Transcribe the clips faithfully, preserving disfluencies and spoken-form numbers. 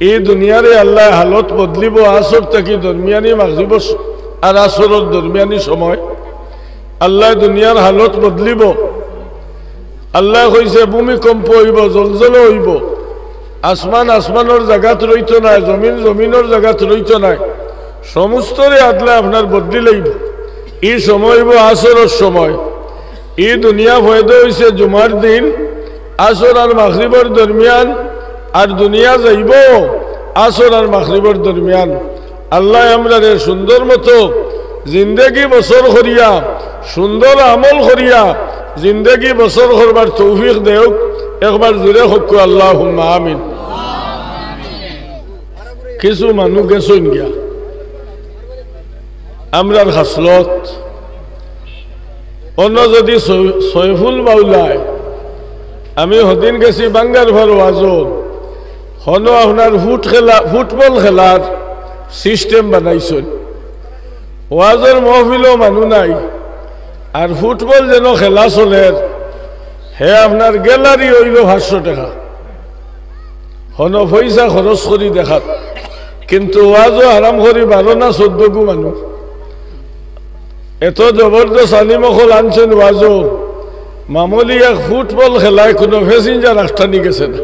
ই দুনিয়ারে আল্লায় হালত বদলিবো, আসর থাকি দরমিয়ানি মাগরিবর স-, আর আসরর দরমিয়ানি সময় আল্লায় দুনিয়ার হালত বদলিবো। আল্লায় কইছে, ভূমিকম্প অইবো, জলজলা অইবো, আসমান আসমানর জাগাত রইতো নায়, জমিন জমিনর জাগাত রইতো নায়, সমস্তরে আদলায় আপনার বদলি লাইবো। ই সময় অইবো আসরর সময়। ই দুনিয়া পয়দা অইছে জুমার দিন, আসর আর মাগরিবর দরমিয়ান, আর দুনিয়া যাইবো আসর আর মাগরিবর দরমিয়ান। আল্লায় আমরারে সুন্দর মতো জিন্দেগি বসর করিয়া, সুন্দর আমল করিয়া জিন্দেগি বসর করবার তৌফিক দেউক। একবার জুরে কউক্কা, আল্লাহুম্মা আমিন। কিছু মানুষ গেছইন গিয়া, আমরার খাসলত। অনো যদি সৈ-, সৈফুল বাউলায়, আমি হদিন গেছি বাঙ্গারফার ওয়াজো, হনো আপনার ফুট খেলা, ফুটবল খেলার সিস্টেম বানাইছইন। ওয়াজর মহফিলো মানুষ নাই, আর ফুটবল যেন খেলা চলের, হে আপনার গ্যালারি অইলো পাঁচশো টেকা। হনো পয়সা খরচ করি দেখাত, কিন্তু ওয়াজো হারাম করি বারো না চৌদ্দ গু মানুষ। এত জবরদস্ত আলিম অকল আনছইন ওয়াজো, মামুলি এক ফুটবল খেলায় কুনু প্যাসেঞ্জার আটকানি গেছে না।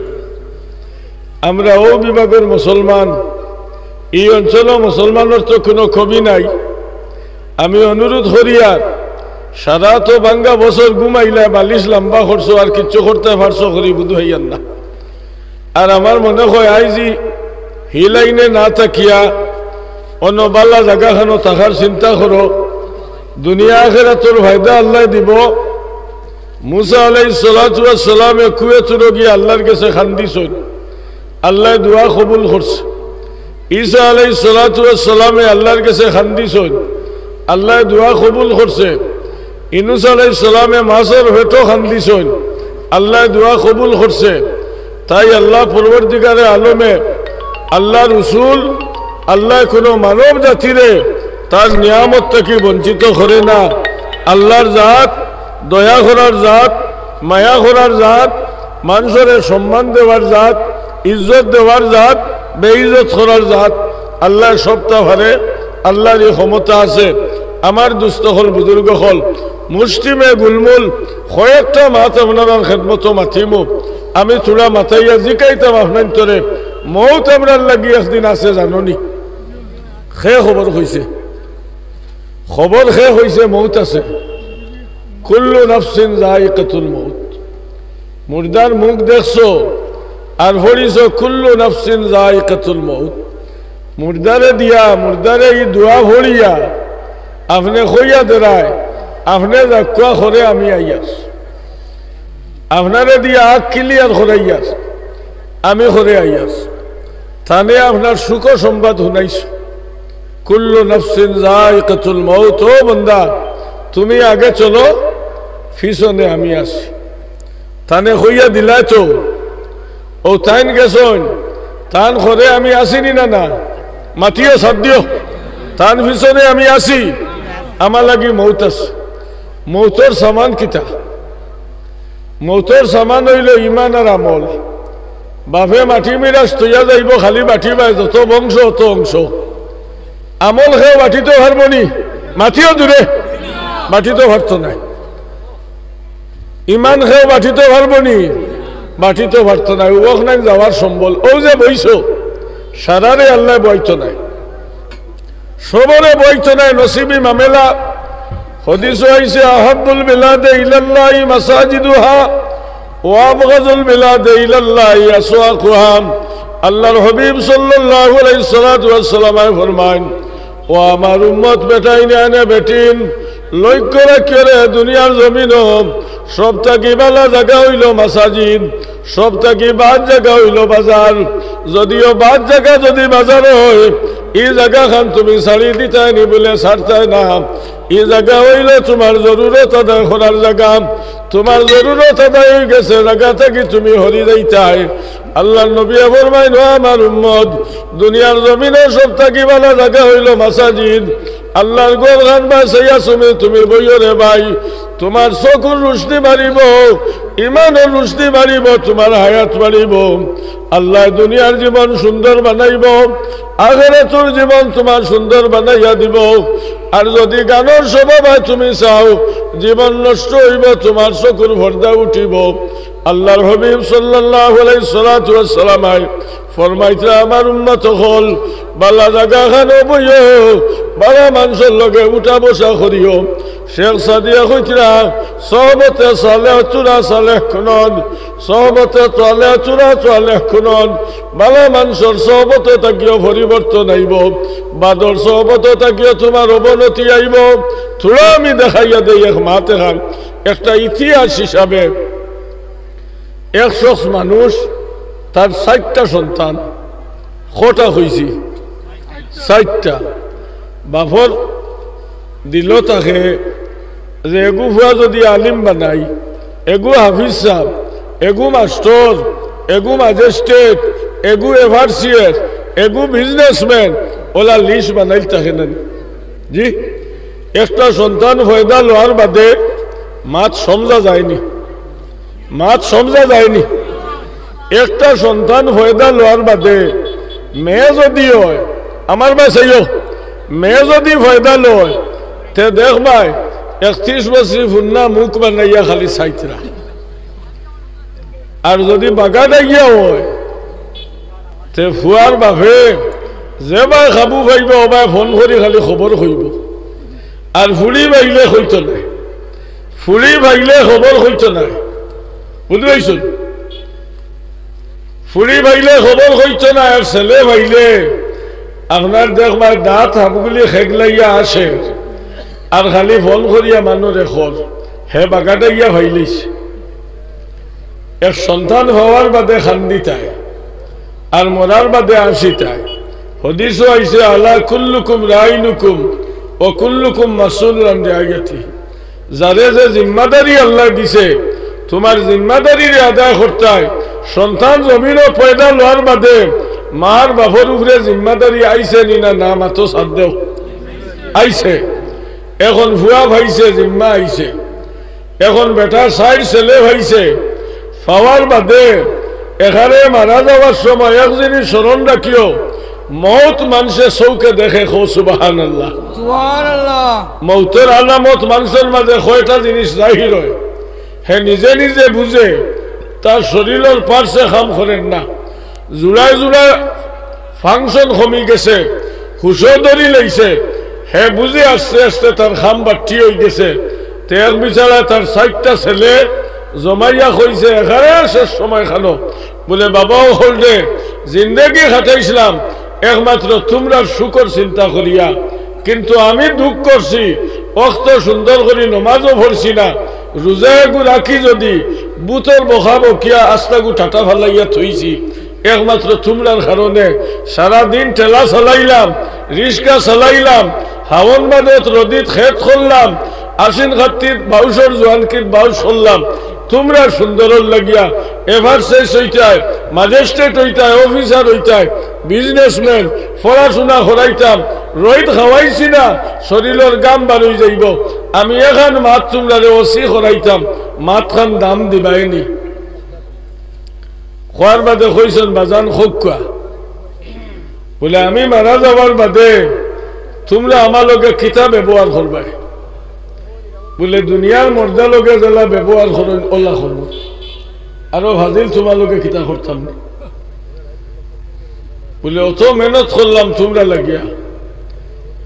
আমরা অউ বিভাগর মুসলমান, ই অঞ্চলো মুসলমানর তো কুনু কমি নাই। আমি অনুরোধ করিয়ার, সারা তো বাঙ্গা বছর ঘুমাইলা, বালিশ লম্বা করছো, আর কিচ্ছু করতে পারছো করি বুধ হইয়ার না। আর আমার মনে হয় আইজি হি লাইনে না থাকিয়া অন্য বালা জাগাখানো থাকার চিন্তা করো, দুনিয়া আখেরাতর ফায়দা আল্লায় দিবো। মুসা আলাইহিস সালাতু ওয়াস সালামে কুয়ে তুরো গিয়া আল্লার গেছে কান্দিছইন, আল্লায় দোয়া কবুল করছে। ঈসা আলাইহিস সালাতু ওয়াস সালামে আল্লার গেছে কান্দিছইন, আল্লায় দোয়া কবুল করছে। ইউনুস আলাইহিস সালামে মাছর পেটো কান্দিছইন, আল্লায় দোয়া কবুল করছে। তাই আল্লা পরওয়ারদিগারে আলমে, আল্লার রসুল, আল্লায় কুনু মানব জাতিরে তার নিয়ামত থাকি বঞ্চিত করে না। আল্লার জাত দয়া করার জাত, মায়া করার জাত, মানষরে সম্মান দেওয়ার জাত, ইজ্জত দেওয়ার জাত, বেইজ্জত করার জাত। আল্লায় সবটা পারে, আল্লার ই ক্ষমতা আছে। আমার দুস্ত অকল, বুজুর্গ অকল, মুষ্টিমে গুলমুল কয়েকটা মাত আপনারার খেদমতো মাতিমু। আমি থুড়া মাতাইয়া জিকাইতাম আপনাইন্তরে, মউত আমরার লাগি একদিন আছে জানো নি? কে খবর কইছে? খবর কে কইছে মউত আছে? কুল্লু নাফসিন যায়িকাতুল মউত। মুর্দার মুখ দেখছো আর পড়িছো কুল্লু নাফসিন যায়িকাতুল মউত। মুর্দারে দিয়া, মুর্দারে ই দোয়া পড়িয়া আপনে কইয়া দেরায়, আপনে যাউক্কা, করে আমি আইয়ার। আপনারে দিয়া আগ clear করাইয়ার, আমি করে আইয়ার। তানে আপনার সুখ সংবাদ হুনাইছো। কুল্লু নাফসিন যায়িকাতুল মউত। ও বন্দা, তুমি আগে চলো, পিছনে আমি আছি। তানে কইয়া দিলায় তো, অউ তাইন গেছইন, তান করে আমি আছি নি না, না? মাতিও, সাথ দিও। তান পিছনে আমি আছি, আমার লাগি মউত আছে। মউতর সামান কিতা? মউতর সামান অইলো ইমান আর আমল। বাফে মাটি মিরাস থইয়া যাইবো, খালি বাটিবায় যত বংশ অত অংশ। আমল কেউ বাটিতো পারবো নি? মাতিও জুরে, বাটিতো পারতো নায়। ইমান কেউ বাটিতো পারবো নি? বাটিতো পারতো নায়। অউ অখনাইন যাওয়ার সম্বল। অউ যে বইছো, সারারে আল্লায় বওয়াইতো নায়। সবরে বওয়াইতো নায়, নসিবি মামেলা। হাদিসো আইছে, "আহাব্বুল বিলাদে ইলাল্লাহি মাসাজিদুহা ওয়া আবগাদুল বিলাদে ইলাল্লাহি আসওয়াকুহা।" আল্লার হাবিব সাল্লাল্লাহু আলাইহি সাল্লাতু ওয়াস সালামে ফরমাইন, "ও আমার উম্মত বেটাইন আনে বেটিন, লক্ষ্য রাখিও রে, দুনিয়ার জমিনো সব থাকি বালা জাগা অইলো মাসাজিদ, সব থাকি বাদ জাগা অইলো বাজার। যদিও বাদ জাগা যদি বাজার অয়, ই জাগাখান তুমি ছাড়ি দিতায় নি বুলে ছাড়তায় না। ই জাগা অইলো তুমার জরুরত আদায় করার জাগা, তুমার জরুরত আদায় অইগেছে, জাগা থাকি তুমি হরি যাইতায়।" আল্লার নবীয়ে ফরমাইন, "ও আমার উম্মত, দুনিয়ার জমিনো সব থাকি বালা জাগা অইলো মাসাজিদ, আল্লাহর ঘরখান বাছাইয়া তুমি, তুমি বইও রে ভাই, তুমার চকুর রুশনি বাড়িবো, ইমানর রুশনি বাড়িবো, তুমার হায়াত বাড়িবো। আল্লায় দুনিয়ার জীবন সুন্দর বানাইবো, আখিরাতর জীবন তুমার সুন্দর বানাইয়া দিবো। আর যুদি গানর স্বভাব অয় তুমি চাও, জীবন নষ্ট অইবো, তুমার চকুর পর্দা উঠিবো। আল্লাহর হাবিব সাল্লাল্লাহু আলাইহিস সালাতু ওয়াস সালাম আয় ফরমাইতরা, আমার উম্মত অকল, বালা জাগাখানো বইও, বালা মানষর লগে উঠা বসা করিও। শেখ সাদিয়ে কইতরা, সহবতে সালেহ তুরা সালেহ কুনন, সহবতে সালেহ তুরা সালেহ কুনন। বালা মানষর সহবত থাকিও পরিবর্তন আইবো, বাদর সহবত থাকিও তুমার অবনতি আইবো। থুড়া আমি দেখাইয়া দেই এক মাত এখান, একটা ইতিহাস হিসাবে। এক শখস মানুষ, তার চাইরটা সন্তান, কটা কইছি? চাইরটা। বাপর দিলো থাকে যে এগু ফুয়া যুদি আলিম বানাই, এগু হাফিজ সাব, এগু মাস্টর, এগু ম্যাজিস্ট্রেট, এগু এফআরসিএস, এগু বিজনেসম্যান, অলা লিস্ট বানাইল থাকে না নি? জি, একটা সন্তান পয়দা লওয়ার বাদে মাত সমঝা যায়নি, মাত সমঝা যায়নি। একটা সন্তান পয়দা লওয়ার বাদে মেয়ে যুদি অয়, আমার বাছাইও, মেয়ে যুদি পয়দা লয়, তে দেখবায় একত্রিশ বছরি ফুন্না মুখ বানাইয়া খালি চাইতরা। আর যুদি বাগাডাইয়া অয়, তে ফুয়ার বাপে যেবায় কাবু পাইবো, অবায় ফোন করি খালি খবর কইবো। আর ফুড়ি পাইলে কইতো নায়, ফুড়ি পাইলে খবর কইতো নায়, বুঝি পাইছইন? ফুড়ি পাইলে খবর কইতো নায়, আর ছেলে পাইলে আপনার দেখবায় দাঁত হাবগুলি খেগলাইয়া আসে, আর খালি ফোন করিয়া মানষরে কর, হে বাগাডাইয়া পাইলিছে। এক সন্তান পাওয়ার বাদে কান্দিতায়, আর মরার বাদে হাসিতায়। হাদিসো আইছে, আলা কুল্লুকুম রাইনুকুম ওয়া কুল্লুকুম মাসউলুন আন রাইয়াতিহি। যারে যে জিম্মাদারি আল্লায় দিছে, তুমার জিম্মাদারিরে আদায় করতায়। সন্তান জমিনো পয়দা লওয়ার বাদে মার বাপর উপরে জিম্মাদারি আইছে নি না, না মাতো সাথ দেও, আইছে। এখন ফুয়া পাইছে, জিম্মা আইছে। এখন বেটা চাইর ছেলে পাইছে, পাওয়ার বাদে এখানে মারা যাওয়ার সময় এক জিনিস স্মরণ রাখিও, মউত মানষে চউখে দেখে, কও সুবহানাল্লাহ। সুবহানাল্লাহ। মউতর আলামত মানষর মাঝে কয়টা জিনিস জাহির অয়। হে নিজে নিজে বুঝে, তার শরীলর পার্টসে কাম করের না, জুড়ায় জুড়ায় ফাংশন কমি গেছে, হুশও ধরি লইছে, হে বুঝে আস্তে আস্তে তার কাম বাট্টি অইগেছে। তে এক বিচারা তার চাইরটা ছেলে জমাইয়া কইছে, এখানে শেষ সময় খানো, বুলে, বাবা অকলরে জিন্দেগি কাটাইছলাম একমাত্র তুমরার সুখর চিন্তা করিয়া, কিন্তু আমি দুখ করছি, অক্ত সুন্দর করি নমাজও পড়ছি না, রোজা এগু রাখি যুদি, বুতর বকা বকিয়া আস্তাগু টাটা ফালাইয়া থইছি। একমাত্র তুমরার কারণে সারা দিন ঠেলা চালাইলাম, রিক্সা চালাইলাম, হাওন বাদত রদিত খেত করলাম, আশ্বিন কাত্তিত বাউশর জোয়ানকিত বাউশ করলাম। তুমরা সুন্দরর লাগিয়া এফআরসিএস অইতায়, ম্যাজিস্ট্রেট অইতায়, অফিসার অইতায়, বিজনেসম্যান, পড়াশুনা করাইতাম, রইদ খাওয়াইছি না, শরীলর ঘাম বারই যাইবো। আমি এখান মাত তুমরারে ওসি করাইতাম, মাতখান দাম দিবায়নি। কওয়ার বাদে কইছইন, বাজান কউক্কা, বুলে, আমি মারা যাওয়ার বাদে তুমরা আমার লগে কিতা ব্যবহার করবায়? বুলে, দুনিয়ার মর্দা লগে যেলা ব্যবহার করইন, অলা করমু। আরো ফাজিল তুমার লগে কিতা করতাম নি? বুলে, অত মেহনত করলাম তুমরার লাগিয়া,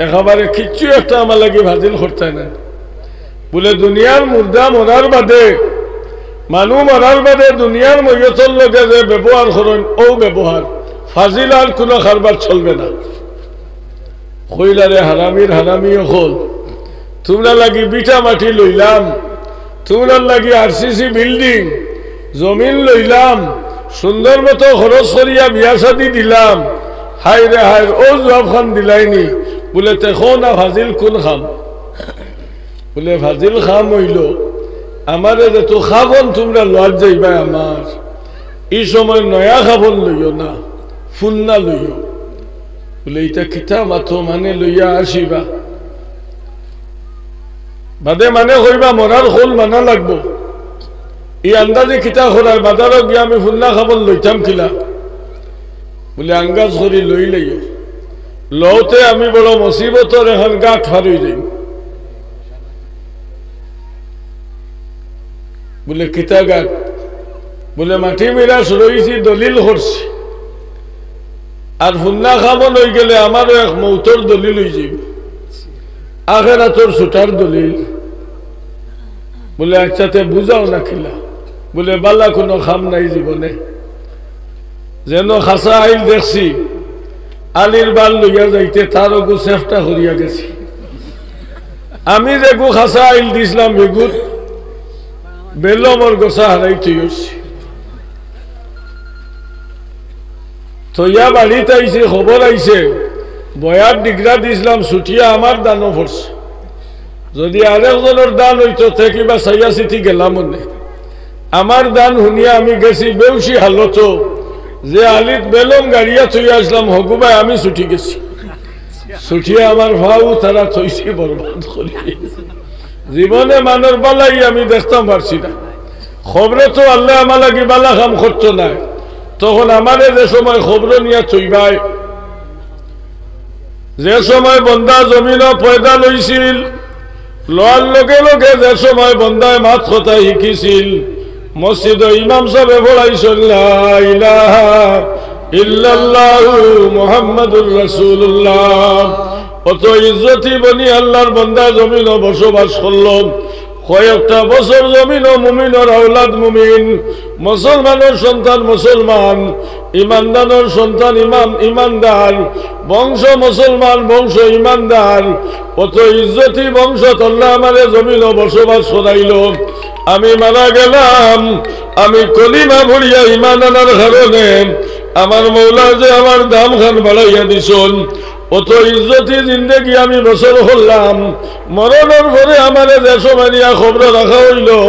একেবারে কিচ্ছু একটা আমার লাগি ফাজিল করতায় না। বুলে, দুনিয়ার মুর্দা মরার বাদে, মানু মরার বাদে দুনিয়ার মইয়তর লগে যে ব্যবহার করইন, অউ ব্যবহার, ফাজিল আর কুনু কারবার চলবে না। কইলা, রে হারামির হারামি অকল, তুমরার লাগি ভিটা মাটি লইলাম, তুমরার লাগি আরসিসি বিল্ডিং, জমিন লইলাম, সুন্দর মতো খরচ করিয়া বিয়া শাদি দিলাম, হায় রে হায়, অউ জুয়াবখান দিলায়নি। বুলে, তে কও না ফাজিল কুন কাম? বুলে, ফাজিল কাম অইলো, আমারে যেতো কাফন তুমরা লওয়াত যাইবায় আমার, ই সময় নয়া কাফন লইও না, ফুন্না লইও। বুলে, ইতা কিতা মাতো, মানে লইয়া আসিবা? বাদে মানে কইবা, "মরার কওল মানা লাগবো।" ই আন্দাজে কিতা করায়, বাজারো গিয়া আমি হুন্না খাবন লইতাম কিলা? বুলে, "আঙ্গাজ করি লই লইও।" লওতে আমি বড় মুসিবতর এখান গাট ফার অই যাইমু। বুলে, "কিতা গাট?" বুলে, "মাটি মিরাস রইছি, দলিল করছি, আর হুন্না খাবন অই গেলে আমারও এক মৌতর দলিল অই যাইবো, আখেরাতর ছুটার দলিল।" বুলে, "আচ্ছা, তে বুঝাও না কিলা?" বুলে, "বালা কুনু কাম নাই জীবনে, যেন খাসা আইল দেখছি, আলির বাল লইয়া যাইতে তার অগু চেষ্টা করিয়া গেছি। আমি যেগু খাসা আইল দিছলাম, হিগুত বেলমর গছা হারাই থইছি। থইয়া বাড়িত আইছি, খবর আইছে, বয়ার ডিগরা দিছলাম, ছুটিয়া আমার দানো পড়ছে। যদি আরেকজনর দান অইতো, তে কিবা চাইয়া চিতি গেলাম অনে। আমার দান হুনিয়া আমি গেছি বেউসি হালতো, যে আলিত বেলম গাড়িয়া থইয়া আসলাম, হগুবায় আমি ছুটি গেছি। ছুটিয়া আমার ফাউ তারা থইছি বরবাদ করি। জীবনে মানর বালাই আমি দেখতাম পারছি না। খবরে তো আল্লায় আমার লাগি বালা কাম করতো নায়। তখন আমারে যে সময় খবর নিয়া থইবায়, যে সময় বন্দা জমিনো পয়দা লইছিল, লওয়ার লগে লগে যে সময় বন্দায় মাত কথা শিকিছিল, মসজিদো ইমাম সাবে পড়াইছইন, "লা ইলাহা ইল্লাল্লাহু মুহাম্মাদুর রাসূলুল্লাহ।" অত ইজ্জতি বনি আল্লার বন্দা জমিনো বসবাস করলো। কয়েকটা বছর জমিনো মুমিনর আওলাদ মুমিন, মুসলমানর সন্তান মুসলমান, ইমানদারর সন্তান ইমান, ইমানদার, বংশ মুসলমান, বংশ ইমানদার। অত ইজ্জতি বংশত আল্লায় আমারে জমিনো বসবাস করাইলো। আমি মারা গেলাম, আমি কলিমা পড়িয়া ইমান আনার কারণে আমার মৌলায় যে আমার দাম খান বাড়াইয়া দিছইন। অত ইজ্জতি জিন্দেগি আমি বসর করলাম, মরণর পরে আমারে যে সময় নিয়া খবরো রাখা অইলো,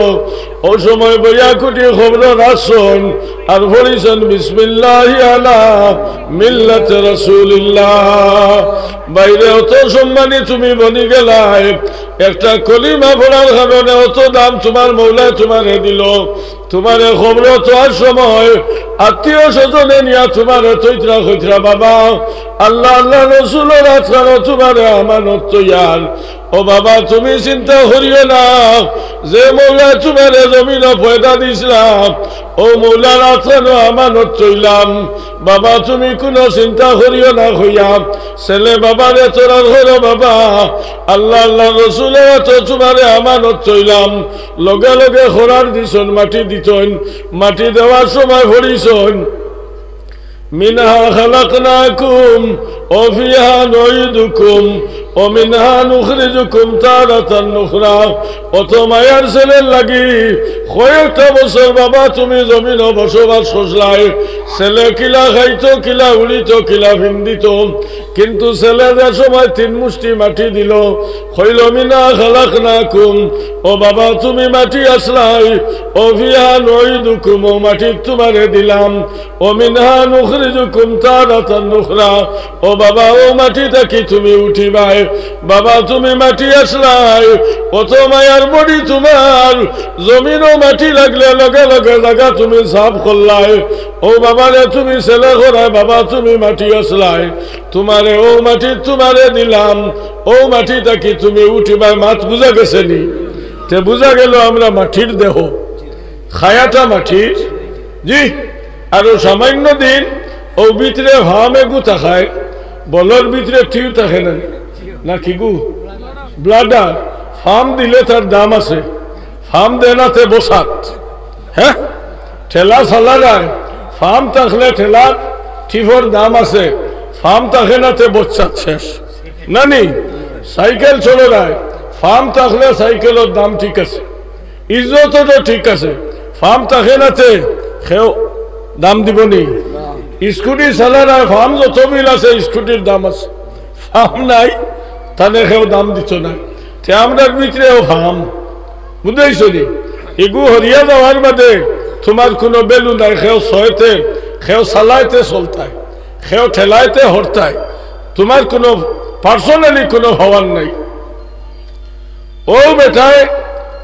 অউ সময় বইয়া কুটি খবরো রাখছইন, আর পড়িছইন, "বিসমিল্লাহি আলা মিল্লাতি রাসূলিল্লাহ।" বাইরে অত সম্মানী তুমি বনি গেলায়, একটা কলিমা পড়ার কারণে অত দাম তুমার মৌলায় তুমারে দিলো। তুমারে খবরো থওয়ার সময় আত্মীয় স্বজনে নিয়া তুমারে থইতরা কইতরা, "বাবা, আল্লাহ, আল্লাহ রসুলর আতখানো তুমারে আমানত থইয়ার। ও বাবা, তুমি চিন্তা করিও না, যে মৌলায় তুমারে জমিনো পয়দা দিছলা, অউ মৌলার আতখানো আমানত থইলাম। বাবা, তুমি কুনু চিন্তা করিও না," কইয়া ছেলে বাবারে তোরার করো, "বাবা, আল্লাহ, আল্লাহ রসুলর আতো তুমারে আমানত থইলাম।" লগে লগে খরার দিছইন, মাটি দিছইন, মাটি দেওয়ার সময় পড়িছইন, "মিনহা খালাকনাকুম ওয়া ফিহা নুঈদুকুম ওয়া মিনহা নুখরিজুকুম তারাতান উখরা।" অত মায়ার ছেলের লাগি কয়েকটা বছর বাবা তুমি জমিনো বসবাস করছলায়। ছেলে কিলা খাইতো, কিলা উড়িতো, কিলা ফিন্দিতো, কিন্তু ছেলে যে সময় তিন মুষ্টি মাটি দিলো, কইলো, "মিনহা খালাকনাকুম, ও বাবা তুমি মাটি আছলায়, ওয়া ফিহা নুঈদুকুম, অউ মাটিত তুমারে দিলাম, ওয়া মিনহা নুখরিজুকুম তারাতান উখরা, ও বাবা অউ মাটি থাকি তুমি উঠিবায়। বাবা তুমি মাটি আছলায়, অত মায়ার বডি তুমার, জমিনো মাটি লাগলে লগে লগে জাগা তুমি সাফ করলায়। ও বাবারে তুমি ছেলে করায়, বাবা তুমি মাটি আছলায়, তুমারে অউ মাটিত তুমারে দিলাম, অউ মাটি থাকি তুমি উঠিবায়।" মাত বুঝা গেছে নি? তে বুঝা গেলো আমরা মাটির দেহ, খায়াটা মাটির। জি, আরো সামান্য দিন অউ ভিতরে ফাম এগু থাকায়, বলর ভিতরে টিউ থাকে না, না কিগু? ব্লাডার। ফাম দিলে তার দাম আছে, ফাম দেনাতে বসাত। হ্যাঁ, ঠেলা চালারায়, ফাম থাকলে ঠেলার টিফর দাম আছে, ফাম থাকে না তে বচ্চাত শেষ। না নি? সাইকেল চলরায়, ফাম থাকলে সাইকেলর দাম ঠিক আছে, ইজ্জতও তো ঠিক আছে, ফাম থাকে না তে কেউ দাম দিবো নি? স্কুটি চালারায়, ফাম যত বিল আছে স্কুটির দাম আছে, ফাম নাই, তানে কেউ দাম দিতো নায়। তে আমরার ভিতরেও ফাম, বুঝাইছো নি? ইগু হরিয়া যাওয়ার বাদে তুমার কুনু value নাই, কেউ সয়তে, কেউ চালাইতে চলতায়, কেউ ঠেলাইতে হরতায়, তুমার কুনু personally কুনু হওয়ার নাই। ও বেটায়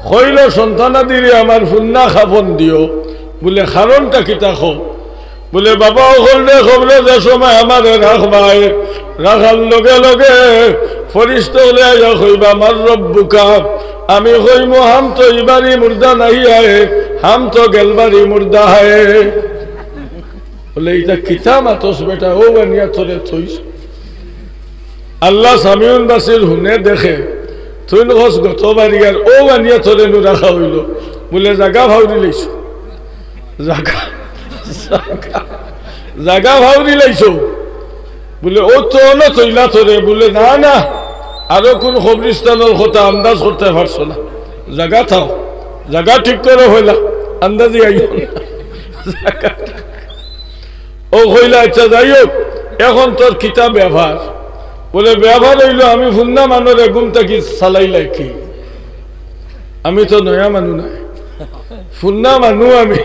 কইলো, "সন্তানাদিরে আমার হুন্না কাফন দিও।" বুলে, "কারণটা কিতা কও?" বুলে, "বাবা অকলরে কবরো যে সময় আমারে রাখবায়, রাখার লগে লগে ফিরিস্তা অকলে আইয়া কইবা, 'মান রাব্বুকা?' আমি কইমু, 'হাম তো ইবারি মুর্দা নাহি আয়, হাম তো গেলবারি মুর্দা আয়।'" বুলে, "ইটা কিতা মাতস বেটা, অউ আনিয়া তোরে থইছ।" আল্লাহ সামিউন বাসির, হুনে দেখে, তুইন কস গতবারি আর অউ আনিয়া তোরে নু রাখা অইলো। বুলে, "জাগা ফাউরি লাইছো, জাগা, জাগা, জাগা ফাউরি লাইছো।" বুলে, "অউ তো অনো থইলা তোরে।" বুলে, "না, না, আরো কুন কবরিস্তানর কথা আন্দাজ করতায় পারছো না। জাগা থাও, জাগা ঠিক করো অইলা, আন্দাজি আইও না।" জাগা ঠিক অউ কইলা, "আচ্ছা, যাই হউক, এখন তোর কিতা ব্যাপার?" বুলে, "ব্যাপার অইলো, আমি হুন্না মানষরে ঘুম থাকি চালাইলাই কি? আমি তো নয়া মানু নায়, হুন্না মানু আমি।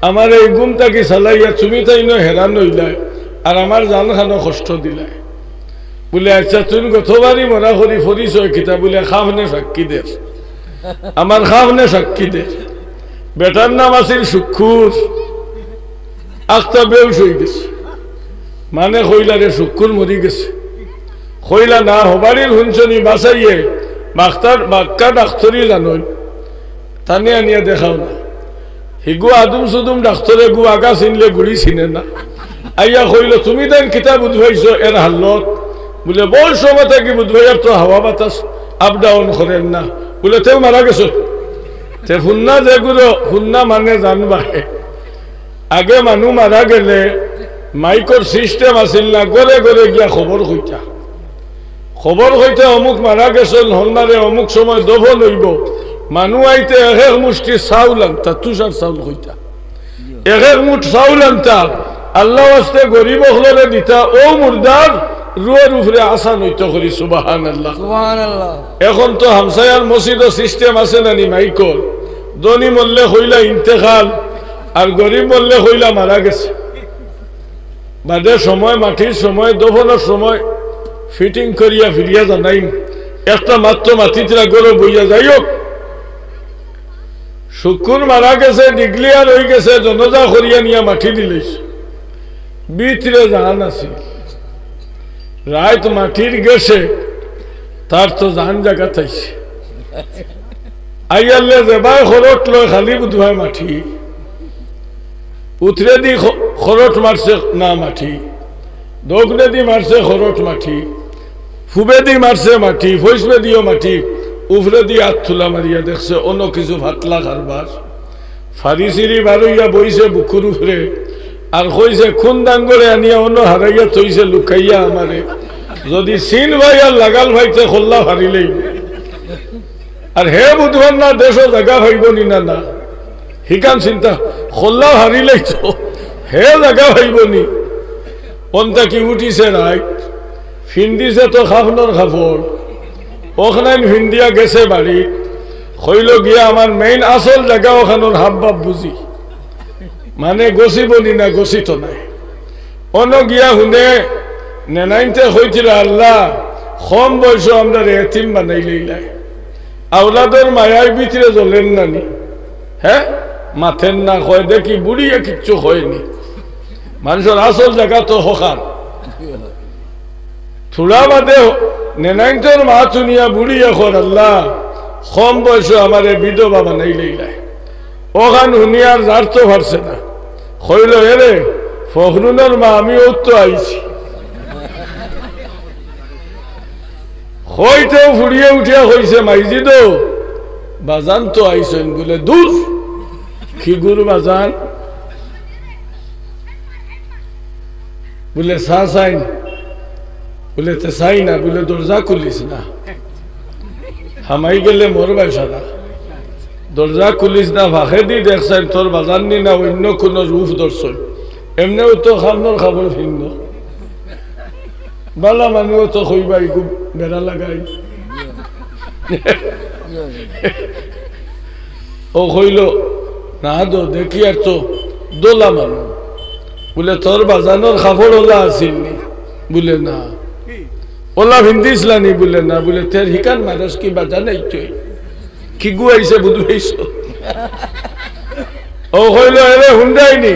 আমারে এই ঘুম থাকি চালাইয়া তুমি তাইন হেরান অইলায়, আর আমার জান খানো কষ্ট দিলায়।" বুলে, "আচ্ছা, তুইন গতবারি মরা করি পরিচয় কিতা?" বুলে, "কাফনে সাক্ষী দের, আমার কাফনে সাক্ষী দের।" বেটার নাম আছিল শুক্কুর। আখতা বেহুশ অইগেছে। মানে কইলা, "রে শুক্কুর মরি গেছে।" কইলা, "না, হবাড়ির হুনছনি বাসাইয়ে বাক্কা ডাক্তরি জানইন, তানে আনিয়া দেখাও না।" হিগু আদুম সুদুম ডাক্তরে গু আগা চিনলে গুড়ি চিনে না। আইয়া কইলো, "তুমি তাইন কিতা বুঝ পাইছো এর হালত?" বুলে, "বউত সময় থাকি বুঝ পাইয়ার তো হাওয়া বাতাস up down করের না।" বুলে, "তেউ মারা গেছে।" তে হুন্না যেগুলো, হুন্না মানে জানবায়। আগে মানু মারা গেলে মাইকর system আছিল না, ঘরে ঘরে গিয়া খবর কইতা। খবর কইতা, "অমুক মারা গেছইন, হন্নারে অমুক সময় দফন অইবো।" মানু আইতে এক এক মুষ্টি চাউল আনতা, তুষার চাউল কইতা। এক এক মুঠ চাউল আনতা, আল্লাহ ওয়াস্তে গরিব অকলরে দিতা, অউ মুর্দার রুহর উপরে আসান অইতো করি, সুবহানাল্লাহ। সুবহানাল্লাহ। এখন তো হামসায়ার মসজিদো system আছে না নি মাইকর? ধনী মরলে কইলা ইন্তেকাল, আর গরিব মরলে কইলা মারা গেছে। বাদে সময়, মাটির সময়, দফনর সময় fitting করিয়া ফিরিয়া জানাইন। একটা মাত্র মাতিতরা ঘরো বইয়া। যাই হউক, শুক্কুর মারা গেছে, declare অইগেছে, জনাজা করিয়া নিয়া মাটি দিলাইছে। ভিতরে জান আছিল। রাইত মাটির গেছে, তার তো জান জাগাত আইছে। আইয়ারলে যেবায় খরট লয়, খালি বুধবায় মাটি। উতরেদি খ-, খরট মারছে না মাটি, দক্ষিণেদি মারছে খরট মাটি, পুবেদি মারছে মাটি, পশ্চিমেদিও মাটি, উপরেদি আত তুলা মারিয়া দেখছে অনো কিছু পাতলা কারবার। ফাড়ি ছিড়ি বারইয়া বইছে বুকুর উপরে, আর কইছে, "কুন দাঙ্গরে আনিয়া অনো হারাইয়া থইছে লুকাইয়া আমারে। যদি চিন পাই আর লাগাল পাইতে কল্লা ফাড়িলেই।" আর হে বুধবার না দেশো জাগা পাইবো নি না, না। হিখান চিন্তা, কল্লা ফাড়িলেই তো হে জাগা পাইবো নি। অন থাকি উঠিছে রাইত, ফিন্দিছে তো কাফনর কাপড়, অখানাইন ফিন্দিয়া গেছে বাড়িত। কইলো গিয়া, "আমার main আসল জাগা অখানর হাবভাব বুঝি, মানে গছিবো নি না, গছিতো নায়।" অনো গিয়া হুনে, নেনাইন্তে কইতরা, "আল্লাহ, কম বয়সো আমরারে এতিম বানাইলাইলায়, আওলাদর মায়ায় ভিতরে জ্বলের না নি, হে, মাতের না, কয় দেখি বুড়িয়ে কিচ্ছু কয় নি।" মানষর আসল জাগা তো হখান। থুড়া বাদে নেনাইন্তর মাত হুনিয়া বুড়িয়ে কর, "আল্লাহ, কম বয়সো আমারে বিধবা বানাইলাইলায়।" অখান হুনিয়া আর জারতো পারছে না। কইলো, "এরে, ফখরুলর মা, আমি অউ তো আইছি।" কইতেউ ফুড়িয়ে উঠিয়া কইছে, "মাইজিদো, বাজান তো আইছইন।" বুলে, "দূর, কিগুর বাজান?" বুলে, "চা চাইন?" বুলে, "তে চাই না।" বুলে, "দরজা খুলিস না, হামাই গেলে মরবায় সারা। দরজা খুলিস না, ফাঁকেদি দেখছইন তোর বাজান নি না অইন্য কুনু রূপ ধরছইন। এমনেউ তো কাফনর কাপড় ফিন্দো।" বালা মানু তো কইবা, "ইগু বেড়া লাগাই।" অউ কইলো, "না দো, দেখিয়ার তো দলা মানু।" বুলে, "তোর বাজানর কাপড় অলা আছিল নি?" বুলে, "না।" ওলা ফিন্দিছলানি বুলে না, বুলে তের হিকান মানুষ কি বাজা নাই তুই? কি গু আইছে বুধু আইছ? ও কইল, এরে হুন্ডাইনি,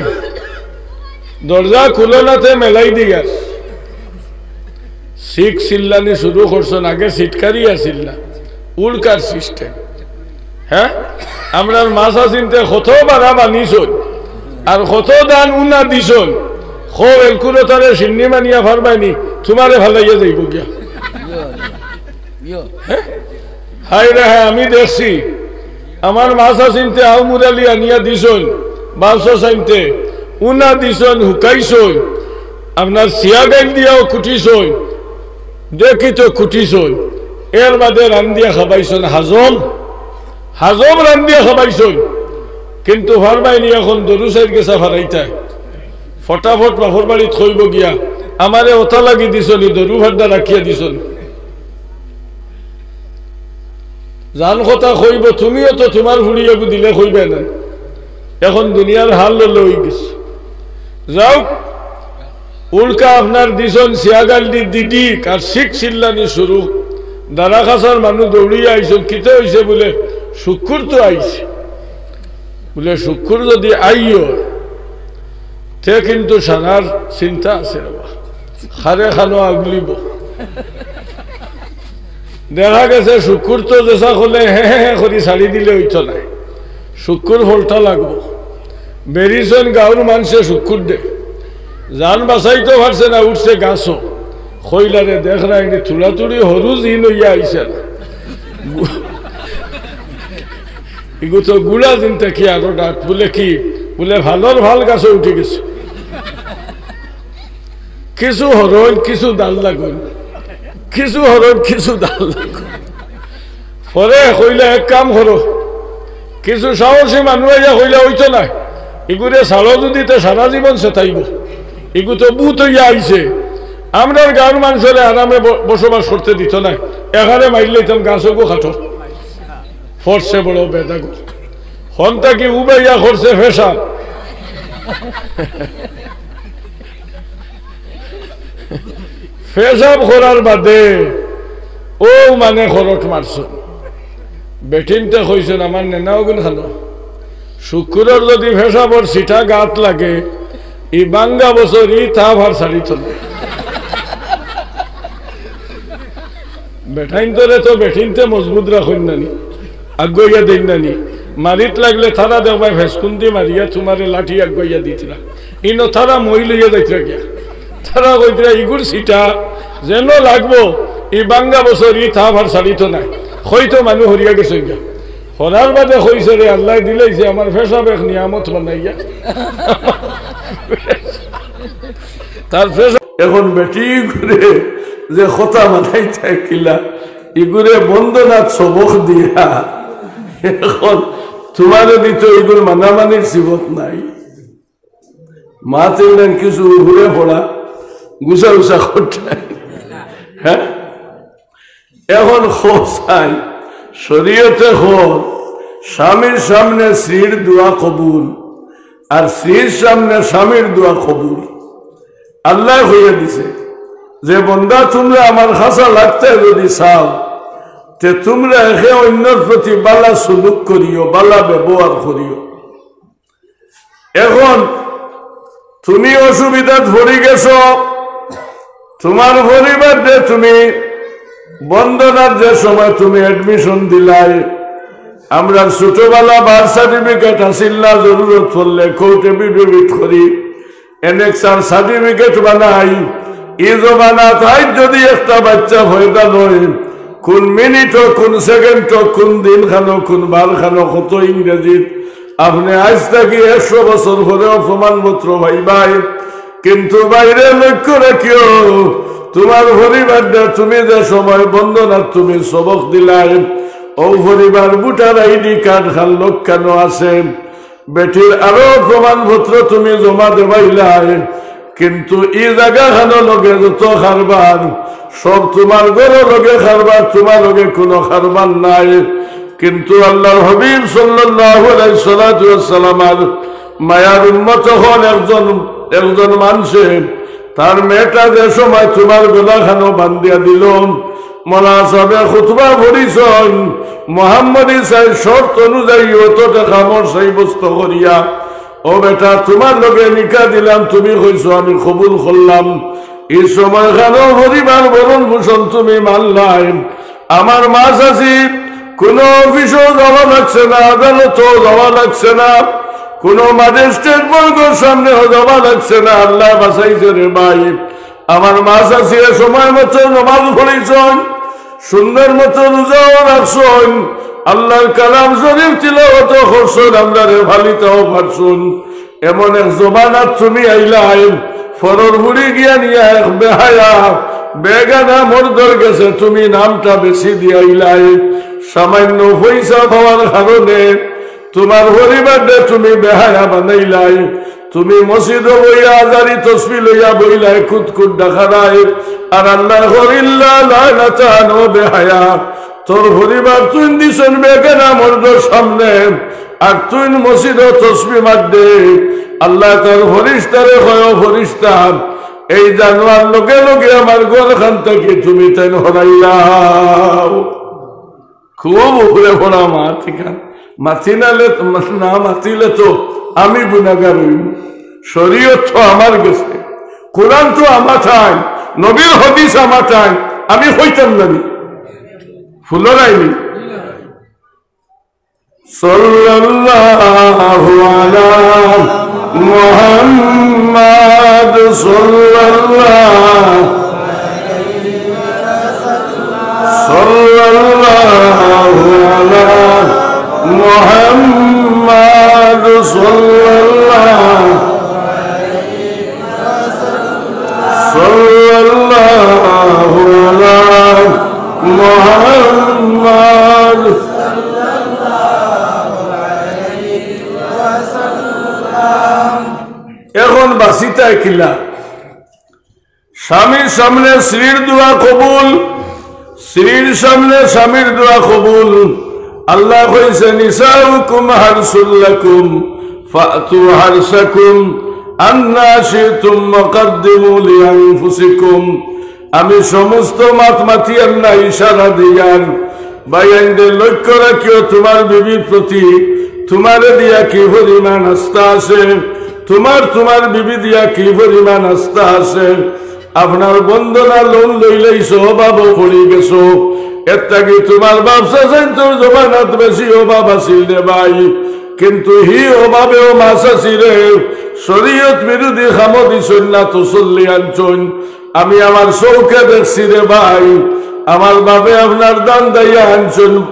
দরজা খুলো না তে মেলাই দিগার। শিখ চিল্লানি শুরু করছন, আগে সিটকারি আছিল না, উল্কার সিস্টেম। হ্যাঁ, আমরার মাছ আছিনতে কত বাড়া বানিছন, আর কত দান উনা দিছন। খো এলকুরো তারে সিন্নি মানিয়া ফারবাইনি, তোমারে ফালাইয়া যাইব গিয়া। হ্যাঁ? হায় রে হায়, আমি দেখছি, আমার মাছ আছিনতে আউ মুরালি আনিয়া দিছন, বাউসা চাইনতে, উনা দিছন, হুকাইছন, আপনার সিয়াগাইল দিয়াও কুটিছন, দেখি তো কুটিছন, এর বাদে রান্দিয়া খাবাইছন, হাজম, হাজম রান্দিয়া খাবাইছন। কিন্তু ফারবাইনি এখন দরু সাইড গেছা ফারাইতায়, ফটাফট বাফর বাড়িত কইব গিয়া, আমারে ওটা লাগি দিছনি, দরু ফাড্ডা রাখিয়া দিছনি। জান কথা কইব, তুমিও তো তোমার ফুড়িয়াগু দিলে কইবে না। এখন দুনিয়ার হাল লইল অই গেছে। যাউক, উল্কা আপনার দিছন সিয়াগাল দি দিদিক আর শিখ চিল্লানি শুরু। দারাখাসার মানুষ দৌড়িয়া আইছন, কিতা অইছে বুলে, শুক্কুর তো আইছে। বুলে, শুক্কুর যদি আইও, তে কিন্তু সারার চিন্তা আছে রে বা। খারে খানো আগুলিব। দেখা গেছে শুক্কুর তো যেসা হলে হে হে হে করি ছাড়ি দিলে অইতো নায়। শুক্কুর ফলটা লাগবো। বেরিছন গাউর মানষে শুক্কুর দে। জান বাঁচাইতো পারছে না, উঠছে গাছো। কইলারে দেখরা এনে তুড়াতুড়ি হরু জিন অইয়া আইছে না। ইগু তো গুড়া জিন থাকি আরো ডাক। বুলে কি? বুলে ভালর ভাল গাছো উঠি গেছে। কিছু হরইন, কিছু দাল লাগইন, কিছু হরইন, কিছু দাল লাগইন। পরে কইলা, এক কাম করো, কিছু সাহসী মানুষ আইয়া কইলা, অইতো নায়, ইগুরে ছাড়ো যদি তে সারা জীবন সেতাইব। ইগু তো ভূত অইয়া আইছে, আমরার গাউর মানষরে আরামে ব-, বসবাস করতে দিত নায়, এখানে মারিলাইতাম, গাছগু কাটো। পড়ছে বড় বেদাগু। হন থাকি উবাইয়া করছে পেশাব। পেশাব করার বাদে ও মানে খরট মারছন। বেটিন্তে কইছন, আমার নেনা অগুন খানো। শুক্কুরর যদি পেশাবর ছিটা গাত লাগে, ই বাঙ্গা বছর ই তাপ আর ছাড়িত না। বেটাইন্তরে তো বেটিন্তে মজবুত রাখইন নানি, আগুয়াইয়া দেইন নানি। মারিত লাগলে তারা দেখবায় ফেসকুন্দি মারিয়া তোমারে লাঠি আগুয়াইয়া দিতরা। ইনো তারা মই লইয়া যাইতরা গিয়া। তারা কইতরা, ইগুর ছিটা যেন লাগবো, ই বাঙ্গা বছর ই তাপ আর ছাড়িত নায়। কইতো মানুষ হরিয়া গেছে গিয়া। হরার বাদে কইছে রে, আল্লায় দিলাইছে আমার পেশাব এক নিয়ামত বানাইয়া। তার পেশাব এখন বেটি করে যে কথা মানাই থাকিলা, ইগুরে বন্দনাত সবক দিয়া। এখন তোমারে দিত ইগুর মানামানির সিবত নাই। মাতিলেন কিছু উপরে পড়া, গুছা গুছা করতে। হ্যাঁ? এখন খোঁজ চাই, শরীয়তে খোঁজ, স্বামীর সামনে স্ত্রীর দোয়া কবুল, আর স্ত্রীর সামনে স্বামীর দোয়া কবুল। আল্লায় কইয়া দিছে যে, বন্দা, তুমরা আমার খাছা লাগতে যদি চাও, তে তুমরা একে অইন্যর প্রতি বালা সুলুক করিও, বালা ব্যবহার করিও। এখন তুমি অসুবিধাত পড়ি গেছো, তোমার পরিবার যে তুমি বন্দনার যে সময় তুমি admission দিলায়, আমরার ছোটবেলা birth certificate আছিল না, জরুরত পড়লে কোর্টে affidavit করি, annexure certificate বানাই। ই জমানাত আইজ যদি একটা বাচ্চা পয়দা লয়, কোন মিনিটো, কোন সেকেন্ডো, কোন দিন খানো, কোন বার খানো, কত ইংরেজিত, আপনে আইজ থাকি একশো বছর পরেও প্রমাণপত্র পাইবায়। কিন্তু বাইরে লক্ষ্য রাখিও, তোমার পরিবারটা তুমি যে সময় বন্দনাত তুমি সবক দিলায়, ও পরিবার ভোটার আইডি কার্ড খান লক্ষ্যানো আছে, বেটির আরো প্রমাণপত্র তুমি জমা দেবাইলায়, কিন্তু ই জাগা খানো লগে যত কারবার, সব তোমার ঘরর লগে কারবার, তোমার লগে কোনো কারবার নাই। কিন্তু আল্লাহর হাবিব সাল্লাল্লাহু আলাইহি সাল্লাতু ওয়াসসালামর মায়ার উম্মত অকল একজন, একজন মানষে তার মেয়েটা যে সময় তুমার গলাখানো বান্ধিয়া দিল, মৌলানা সাবে খুতবা পড়িছইন, মোহাম্মদী চাইর শর্ত অনুযায়ী অতটা কামড় সাব্যস্ত করিয়া, "ও বেটা, তুমার লগে নিকা দিলাম, তুমি কইছো, আমি কবুল করলাম।" ই সময়খানো পরিবার ভরণ পোষণ তুমি মানলায়। আমার মা চাচি, কুনু অফিসও যাওয়া লাগছে না, আদালতও যাওয়া লাগছে না, কুনু ম্যাজিস্ট্রেট বর্গর সামনেও যাওয়া লাগছে না। আল্লায় বাঁচাইছে রে ভাই। আমার মা চাচিয়ে সময় মতো নামাজ পড়িছইন, সুন্দর মতো রোজাও রাখছইন, আল্লার কালাম শরীফ তিলাওয়াতও করছইন, আমরারে ফালিতাও পারছইন। এমন এক জমানাত তুমি আইলায়, পরর ফুড়ি গিয়া নিয়া এক বেহায়া, বেগানা মর্দর গেছে তুমি নামটা বেশি দিয়াইলায়। সামান্য পয়সা পাওয়ার কারণে তুমার পরিবাররে তুমি বেহায়া বানাইলায়। তুমি মসজিদো বইয়া আজারি তসবি লইয়া বইলায় কুতকুত ডাকারায়। আর আল্লায় কইরা লানাতান, ও বেহায়া, তোর পরিবার তুইন দিছইন বেগানা মর্দর সামনে, আর তুইন মসজিদো তসবি মাররে। আল্লায় তার ফিরিস্তারে কয়, "ও ফিরিস্তা, এই জানোয়ার লগে লগে আমার ঘরখান থাকি তুমি তাইন হরাইলাও।" খুব উপরে পড়া মাত ইখান। মাতি নালে, না মাতিলে তো আমি গুনাগার অইমু। শরীয়ত তো আমার গেছে, কোরআন তো আমার ঠাইন, নবীর হাদিস আমার ঠাইন, আমি কইতাম না নি? ফুলরাইনি। সাল্লাল্লাহু আলা মুহাম্মাদ, সাল্লাল্লাহু, সাল্লাল্লাহু আলা মুহাম্মাদ, সাল্লাল্লাহু, সাল্লাল্লাহু আলা মুহাম্মাদ। এখন বাঁচিতায় কিলা? স্বামীর সামনে স্ত্রীর দোয়া কবুল, স্ত্রীর সামনে স্বামীর দোয়া কবুল। আল্লায় কইছে, "নিসাউকুম হারসুল লাকুম ফাতু হারসাকুম আন্না শিতুম ওয়াকাদ্দিমু লিআনফুসিকুম।" আমি সমস্ত মাত মাতিয়ার না, ইশারা দিয়ার। ভাইয়াইনরে লক্ষ্য রাখিও তুমার বিবির প্রতি, তুমারে দিয়া কি পরিমাণ আস্থা আছে, তুমার, তুমার বিবি দিয়া কি পরিমাণ আস্থা আছে। আপনার বন্দনা লোন লইলাইছো, অভাবো পড়ি গেছো। এর থাকি তুমার বাপ চাচাইন্তর জমানাত বেশি অভাব আছিল রে ভাই, কিন্তু হি অভাবেও মা চাচিরে শরীয়ত বিরোধী কামো দিছইন না, তসল্লি আনছইন। আমি আমার চউখে দেখছি রে ভাই, আমার বাপে আপনার ধান দাইয়া আনছইন,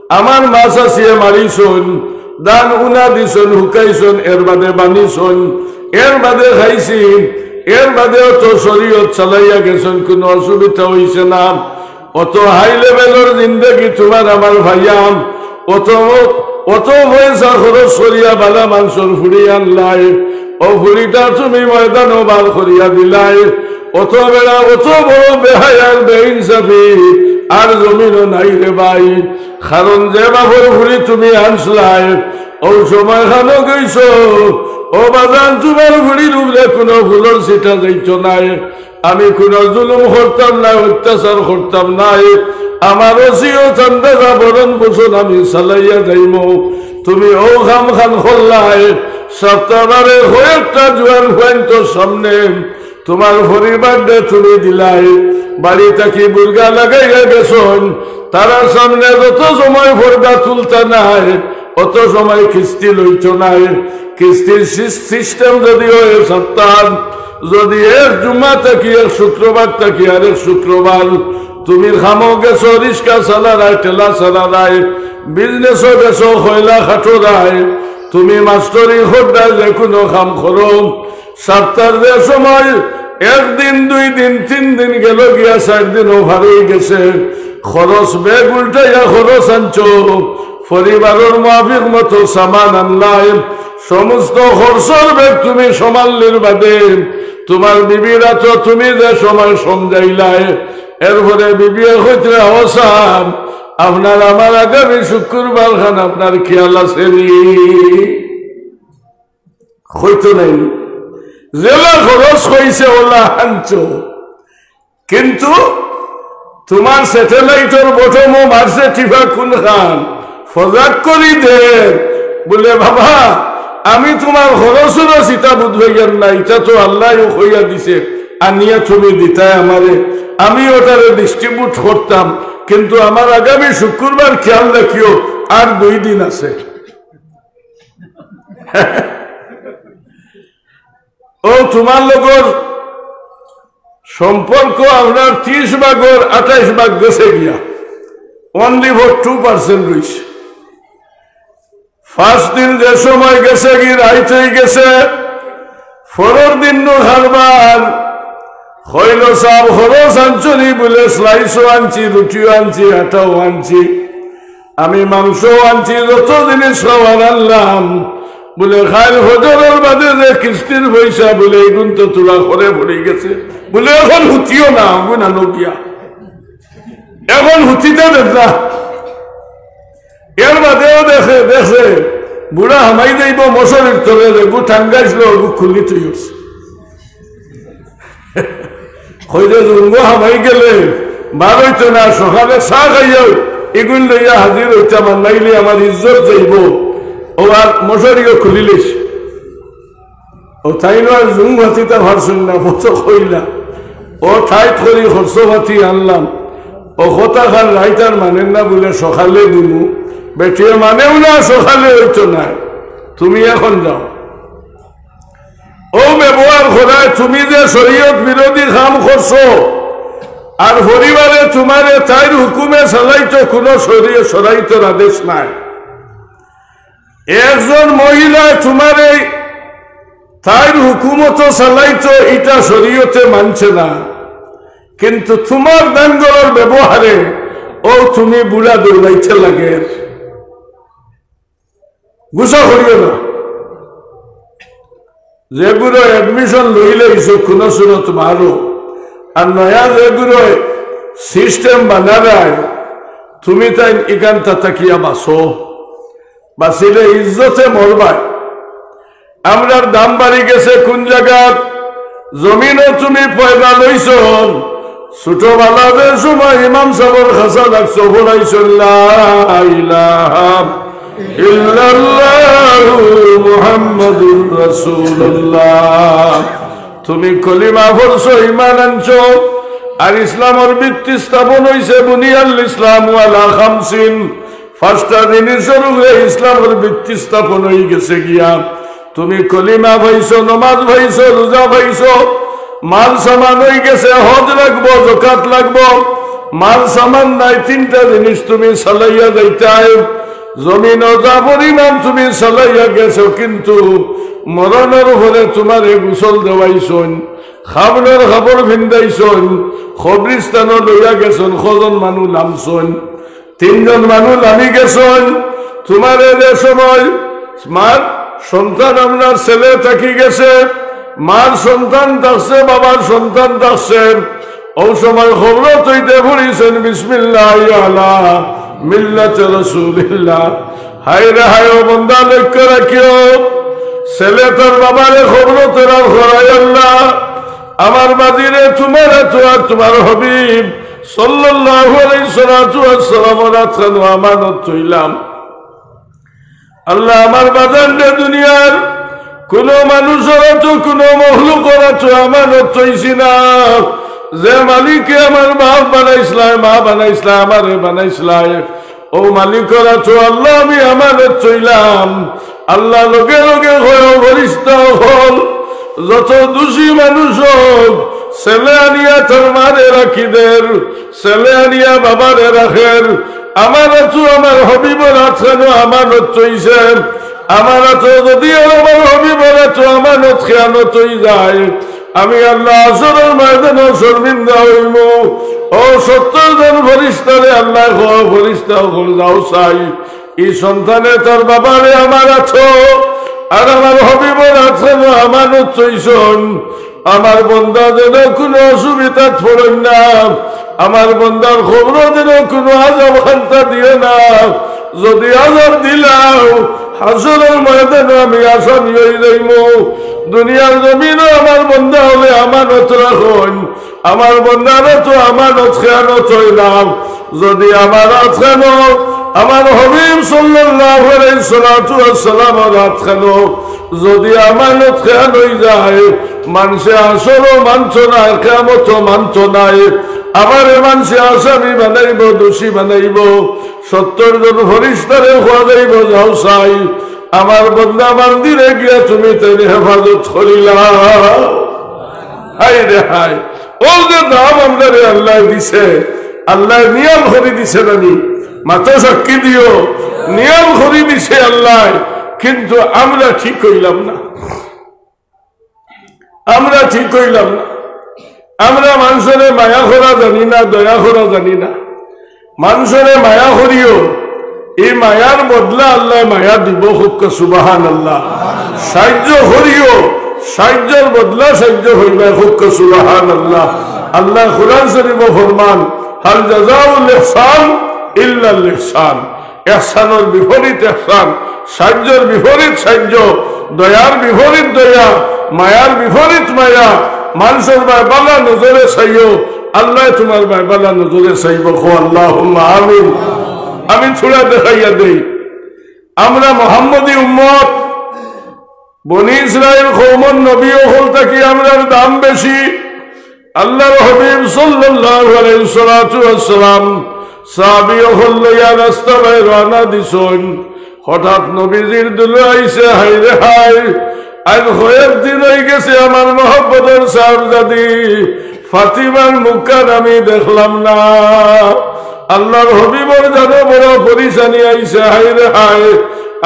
আমার মা চাচিয়ে মারিছইন, ধান উনা দিছইন, হুকাইছইন, এর বাদে বানিছইন, এর বাদে খাইছি, এর বাদেও তো শরীয়ত চালাইয়া গেছইন, কুনু অসুবিধা অইছে না। অত হাই লেভেলর জিন্দেগি তুমার আমার ভাইয়াম, অত, অত পয়সা খরচ করিয়া বালা মানষর ফুড়ি আনলায়, অউ ফুড়িটা তুমি ময়দানো বার করিয়া দিলায়। অত বেড়া, অত বড় বেহায়ার বেইনসাফি আর জমিনো নাই রে ভাই। কারণ যে বাপর ফুড়ি তুমি আনছলায়, অউ সময়খানো গেছো, ও বাজান, তুমার ফুড়ির উপরে কুনু ফুলর ছিটা যাইতো নায়। আমি কুনু জুলুম করতাম নায়, অত্যাচার করতাম নায়। আমার ওসিয়ত আন্দাজা ভরণ পোষণ আমি চালাইয়া যাইমু। তুমি অউ কামখান করলায়, সাপ্তাবারে কয়েকটা জুয়ান ফুয়াইন্তর সামনে তুমার পরিবাররে তুমি দিলায়, বাড়ি থাকি বুরকা লাগাইয়া গেছইন, তারার সামনে যত সময় পর্দা তুলতা নায়, অত সময় কিস্তি লইতো নায়। কিস্তির সিস-, সিস্টেম যদি অয় সাপ্তাহ, যদি এক জুম্মা থাকি, এক শুক্রবার থাকি আরেক শুক্রবার, তুমি কামো গেছো, রিক্সা চালারায়, ঠেলা চালারায়, বিজনেসো গেছো, কয়লা কাটোরায়, তুমি মাস্টরি কররায়, যে কুনু কাম করো, সাপ্তার যে সময় একদিন, দুইদিন, তিনদিন গেলো গিয়া, চাইরদিনও পার অইগেছে, খরচ বেগ উল্টাইয়া খরচ আনছো, পরিবারর মাফিক মতো সামান আনলায়, সমস্ত খরচর বেগ তুমি সামাললির বাদে তুমার বিবির আতো তুমি যে সময় সমঝাইলায়, এরপরে বিবিয়ে কইতরা, "ও সাব, আপনার আমার আগামী শুক্রবারখান আপনার খিয়াল আছে নি?" কইতো নায় নি। যেলা খরচ অইছে ওলা আনছো, কিন্তু তুমার স্যাটেলাইটর বটমও মারছে টিফা কুনখান, ফজাক করি দের। বুলে, "বাবা, আমি তুমার খরচর ইতা বুঝ পাইয়ার না, ইতা তো আল্লায়ও কইয়া দিছে, আনিয়া তুমি দিতায় আমারে, আমি ওটারে ডিস্ট্রিবিউট করতাম, কিন্তু আমার আগামী শুক্রবার খেয়াল রাখিও, আর দুই দিন আছে।" ও তুমার লগর সম্পর্ক আপনার ত্রিশ ভাগর আঠাইশ ভাগ গেছে গিয়া, only for two percent রইছে। ফার্স্ট দিন যে সময় গেছে গি, রাইত অই গেছে, পরর দিন নু কারবার, কইলো, "সাব, খরচ আনছো নি?" বুলে, "স্লাইসও আনছি, রুটিও আনছি, আটাও আনছি।" "আমি মাংসও আনছি, যত জিনিস খাওয়ার আনলাম।" বুলে, "কাইল ফজরর বাদে যে কিস্তির পয়সা, বুলে, ইগুন তো তুলা করে পড়ি গেছে।" বুলে, "এখন হুতিও না, অগুন আনো গিয়া, এখন হুতিতে দেন না।" এর বাদেও দেখে, দেখে, বুড়া হামাই যাইবো মশারির তলে, যেগু টাঙ্গাইছিল, অগু খুলি থই উঠছে। কই যে জুঙ্গ হামাই গেলে বার অইতো না, সকালে চা খাইয়াউ ইগুন লইয়া হাজির অইতাম, আর নাইলে আমার ইজ্জত যাইবো। ও আর মশারিও খুলি লইছে। ও তাইন আর জুম ভাতিতা পারছইন না, কত কইলা। ও টাইট করি খরচ ভাতি আনলাম। ও কথা খান রাইত আর মানের না বুলে সকালে দিমু। বেটিয়ে মানেও না, সকালে অইতো না। তুমি এখন যাও। ও ব্যবহার করায় তুমি যে শরীয়ত বিরোধী কাম করছো, আর পরিবারে তুমারে তাইর হুকুমে চালাইতো, কুনু শরীয়-, শরীয়তর আদেশ নাই। একজন মহিলায় তুমারে তাইর হুকুমতো চালাইতো, ইটা শরীয়তে মানছে না, কিন্তু তুমার দাঙ্গলর ব্যবহারে ও তুমি বুড়া দৌড়াইতে লাগের। গুসা করিও না। যেগুলো অ্যাডমিশন লইলে ইসো কুনু সুরত মারো, আর নয়া যেগুলো সিস্টেম বানারায়, তুমি তাইন ইখান তাতাকিয়া বাঁচো। বাঁচিলে ইজ্জতে মরবায়। আমরার দাম বাড়ি গেছে কুন জাগাত? জমিনো তুমি পয়দা লইছো, ছোটবেলা যে সময় ইমাম সাবর খাসা লাগছো, পড়াইছো, লা ইলাহা ইল্লাল্লাহু মুহাম্মাদুর রাসূলুল্লাহ। তুমি কলিমা পড়ছো, ইমান আনছো, আর ইসলামর ভিত্তি স্থাপন অইছে, বুনিয়াল ইসলামু আলা খামসিন। পাঁচটা জিনিসর উপরে ইসলামর ভিত্তি স্থাপন অই গেছে গিয়া। তুমি কলিমা পাইছো, নমাজ পাইছো, রোজা পাইছো, মাল সামান অই গেছে, হজ লাগবো, যাকাত লাগবো, মাল সামান নাই, তিনটা জিনিস তুমি চালাইয়া যাইতায়। জমিনো যা পরিমাণ তুমি চালাইয়া গেছো, কিন্তু মরণর পরে তুমারে গোসল দেওয়াইছইন, খাবনর কাপড় ফিন্দাইছইন, কবরিস্তানো লইয়া গেছইন, কয়জন মানুষ লামছইন? তিনজন মানুষ লামি গেছইন। তুমারে যে সময় মার সন্তান আমরার ছেলে থাকি গেছে, মার সন্তান থাকছে, বাবার সন্তান থাকছে, অউ সময় কবরত অইতে পড়িছইন, বিসমিল্লাহি আলা মিল্লাতি রাসূলিল্লাহ। হায় রে হায়, ও বন্দা, লক্ষ্য রাখিও, ছেলে তার বাবারে কবরত আর করাইল না। আমার বাজিরে, তুমার তো আর তুমার হাবিব সাল্লাল্লাহু আলাইহি সালাতু ওয়াস সালামর আতখানো আমানত থইলাম। আল্লাহ, আমার বাজানরে দুনিয়ার কুনু মানুষর আতো, কুনু মখলুকর আতো আমানত থইছি না। যে মালিকে আমার বাপ বানাইছলায়, মা বানাইছলায়, আমারে বানাইছলায়, অউ মালিকর আতো আল্লাহ আমি আমানত থইলাম। আল্লাহ লগে লগে কয়, ও ফিরিস্তা অকল, যত দোষী মানুষ অউক, ছেলে আনিয়া তার মারে রাখি দের, ছেলে আনিয়া বাবারে রাখের। আমার আতো আমার হাবিবর আতখানো আমানত থইছে। আমার আতো যুদি আর আমার হাবিবর আতো আমানত খিয়ানত অই যায়, আমি আল্লাহ হাশরর ময়দানো শর্মিন্দা অইমু। ও সত্তর জন ফিরিস্তারে আল্লায় কয়, ফিরিস্তা অকল যাও চাই, ই সন্তানে তার বাবারে আমার আতো আর আমার হাবিবর আতখানো আমানত থইছইন। আমার বন্দা যেন কুনু অসুবিধাত পড়ইন না, আমার বন্দার কবরো যেন কুনু আজাব খান্তা দিও না। যুদি আজাব দিলাও, হাশরর ময়দানো আমি আসামি অই যাইমু। দুনিয়ার জমিনো আমার বন্দা অকলে আমানত রাখইন, আমার বন্দারে তো আমানত খেয়ানত অয় না। যদি আমার আতখানো, আমার হাবিব সাল্লাল্লাহু আলাইহি সাল্লাতু ওয়াসসালামর আতখানো যদি আমানত খেয়ান অই যায়, মানষে হাশরও মানতো নায়, কিয়ামতও মানতো নায়। আমারে মানষে আসামি বানাইবো, দোষী বানাইবো। সত্তর জন ফিরিস্তারে কওয়া যাইবো, "যাও চাই, আমার বন্দা বান্দিরে গিয়া তুমি তাইন হেফাজত করিলাও।" হায় রে হায়, অউ যে দাম আমরারে আল্লায় দিছে, আল্লায় নিয়াল করি দিছে নানি? মাতো সাক্ষী দিও, নিয়াল করি দিছে আল্লায়, কিন্তু আমরা ঠিক অইলাম না। আমরা ঠিক অইলাম না। আমরা মানষরে মায়া করা জানি না, দয়া করা জানি না। মানষরে মায়া করিও, ই মায়ার বদলা আল্লায় মায়া দিবো, কউক্কা সুবহানাল্লাহ। সাইয্য করিও, সাইয্যর বদলা সাইয্য পাইবায়, কউক্কা সুবহানাল্লাহ। আল্লায় কুরআন শরিফো ফরমান, "হাল জাযাউল ইহসান ইল্লাল ইহসান।" ইহসানর বিপরীত ইহসান, সাইয্যর বিপরীত সাইয্য, দয়ার বিপরীত দয়া, মায়ার বিপরীত মায়া। মানষর বায় ভালা নজরে চাইও, আল্লায় তুমার বায় ভালা নজরে চাইবো। কও আল্লাহুম্মা আমিন। আমি থুড়া দেখাইয়া দেই, আমরা মোহাম্মদী উম্মত, বনি ইসরাইল কওমর নবী অকল থাকি আমরার দাম বেশি। আল্লার হাবিব সাল্লাল্লাহু আলাইহি সাল্লাতু ওয়াসসালাম সাহাবী অকল লইয়া রাস্তা বায় রওয়ানা দিছইন। হঠাৎ নবীজির দিলো আইছে, হায় রে হায়, আইজ কয়েক দিন অই গেছে আমার মহব্বতর সাহেবজাদি ফাতিমার মুখখান আমি দেখলাম না। আল্লার হাবিবর জানো বড় পেরেশানি আইছে, হায় রে হায়,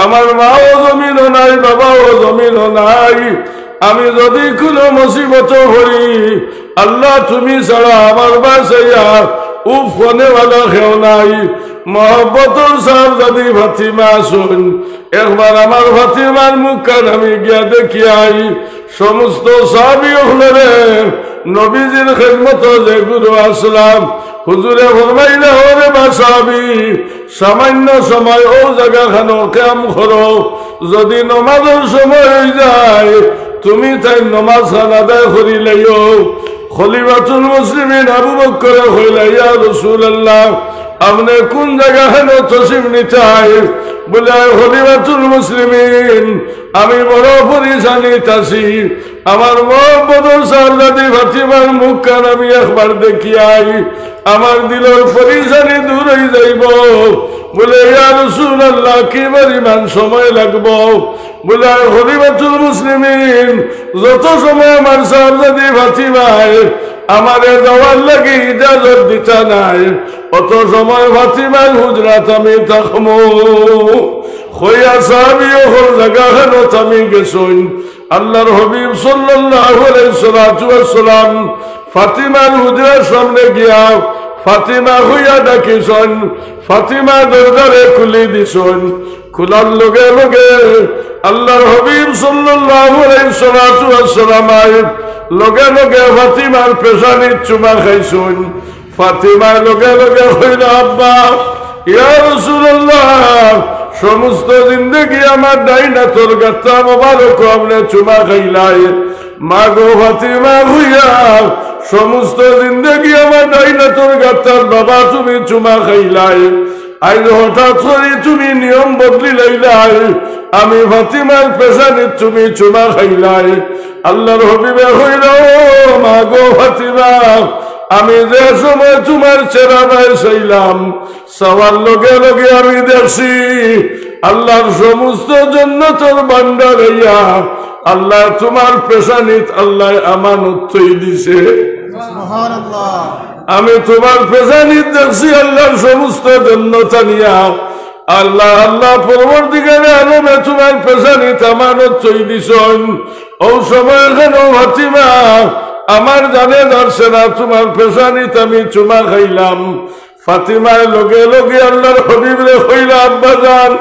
আমার মাও জমিনো নাই, বাবাও জমিনো নাই, আমি যদি কুনু মুসিবতো পড়ি, আল্লা তুমি ছাড়া আমার বায় চাইয়া উফ কওনেওয়ালা কেউ নাই। মহব্বতর সাহেবজাদি ফাতিমা আছইন, একবার আমার ফাতিমার মুখখান আমি গিয়া দেখিয়া আই। সমস্ত সাহাবী অকলরে নবীজির খেদমতো যেগুইন আছলা, হুজুরে ফরমাইলা, "ওরে বা সাহাবী, সামান্য সময় অউ জাগাখানো কিয়াম করো, যদি নমাজর সময় অই যায়, তুমি তাইন নমাজখান আদায় করিলাইও।" খলিফাতুল মুসলিমিন আবু বকরে কইলা, "ইয়া রাসুলাল্লাহ, আপনে কুন জাগাখানো তশরিফ নিতায়?" বলে, "আয় খলিফাতুল মুসলিমিন, আমি বড় পেরেশানিত আছি, আমার মহব্বতর সাহেবজাদি ফাতিমার মুখখান আমি একবার দেখিয়া আই, আমার দিলর পেরেশানি দূর অই যাইবো।" বলে, "ইয়া রাসুলাল্লাহ, কি পরিমাণ সময় লাগবো?" বলে, "আয় খলিফাতুল মুসলিমিন, যত সময় আমার সাহেবজাদি ফাতিমায় আমারে যাওয়ার লাগি ইজাজত দিতা নায়, অত সময় ফাতিমার হুজরাত আমি থাকমু।" কইয়া সাহাবী অকল জাগাখানো থামি গেছইন। আল্লার হাবিব সাল্লাল্লাহু আলাইহি সাল্লাতু ওয়াসসালাম ফাতিমার হুজরার সামনে গিয়া ফাতিমা কইয়া ডাকিছইন। ফাতিমা দরজারে খুলি দিছইন। খুলার লগে লগে আল্লার হাবিব সাল্লাল্লাহু আলাইহি সাল্লাতু ওয়াসসালাম আইয়া লগে লগে ফাতিমার পেশানিত চুমা খাইছইন। ফাতিমায় লগে লগে কইলা, "আব্বা, ইয়া রাসুলাল্লাহ, সমস্ত জিন্দেগি আমার ডাইন আতর গাত্তা মোবারকো আপনে চুমা খাইলায়।" মা গো ফাতিমা কইয়া, "সমস্ত জিন্দেগি আমার ডাইন আতর গাত্তাত বাবা তুমি চুমা খাইলায়, আইজ হঠাৎ করি তুমি নিয়ম বদলি লাইলায়, আমি ফাতিমার পেশানিত তুমি চুমা খাইলায়।" আল্লার হাবিবে কইলা, "ও মা গো ফাতিমা, আমি যে সময় তুমার চেহারা বায় চাইলাম, চাওয়ার লগে লগে আমি দেখছি আল্লার সমস্ত জন্নতর ভান্ডার অইয়া আল্লায় তুমার পেশানিত আল্লায় আমানত থই দিছে।" সুবহানাল্লাহ। আমি তুমার পেশানিত দেখছি আল্লার সমস্ত জন্নত আনিয়া আল্লাহ, আল্লাহ পরওয়ারদিগারে আলমে তুমার পেশানিত আমানত থই দিছইন। অউ সময় কেন ফাতিমা, আমার জানে যারছে না, তুমার পেশানিত আমি চুমা খাইলাম। ফাতিমায় লগে লগে আল্লার হাবিবরে কইলা, "আব্বাজান,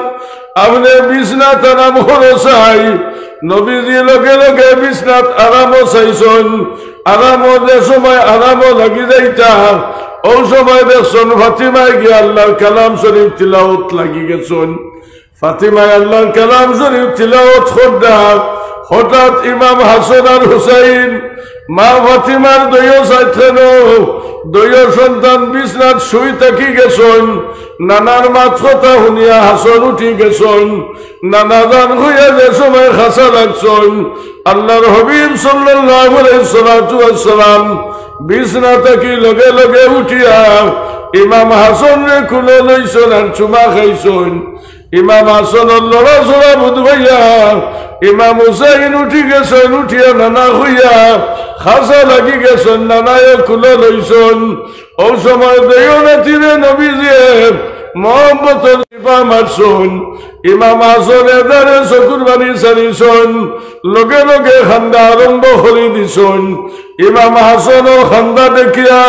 আপনে বিছনাত আরাম করো চাই।" নবীজি লগে লগে বিছনাত আরামও চাইছইন। আরামও যে সময় আরামও লাগি যাইতা, অউ সময় দেখছইন ফাতিমায় গিয়া আল্লার কালাম শরিফ তিলাওত লাগি গেছইন। ফাতিমায় আল্লাহর কালাম শরীফ তিলাওয়াত কররা, হঠাৎ ইমাম হাসান আর হুসাইন, মা ফাতিমার দুইও সাইড খানো, দুইও সন্তান বিছনাত শুই থাকি গেছইন। নানার মাত কথা হুনিয়া হাসান উঠি গেছইন। নানা জান কইয়া যে সময় খাসা লাগছইন, আল্লাহর হাবিব সাল্লাল্লাহু আলাইহি সাল্লাতু ওয়াসসালাম বিছনা থাকি লগে লগে উঠিয়া ইমাম হাসানরে কুলো লইছইন আর চুমা খাইছইন। ইমাম হাসানর লড়াচড়া বুধ পাইয়া ইমাম হুসাইন উঠি গেছইন, উঠিয়া নানা কইয়া খাসা লাগি গেছইন, নানায় কুলো লইছইন। অউ সময় দুইও নাতিরে নবীজিয়ে মহব্বতর চিপা মারছইন। ইমাম হাসানে দারে চকুর পানি ছাড়িছইন, লগে লগে কান্দা আরম্ভ করি দিছইন। ইমাম হাসানর কান্দা দেখিয়া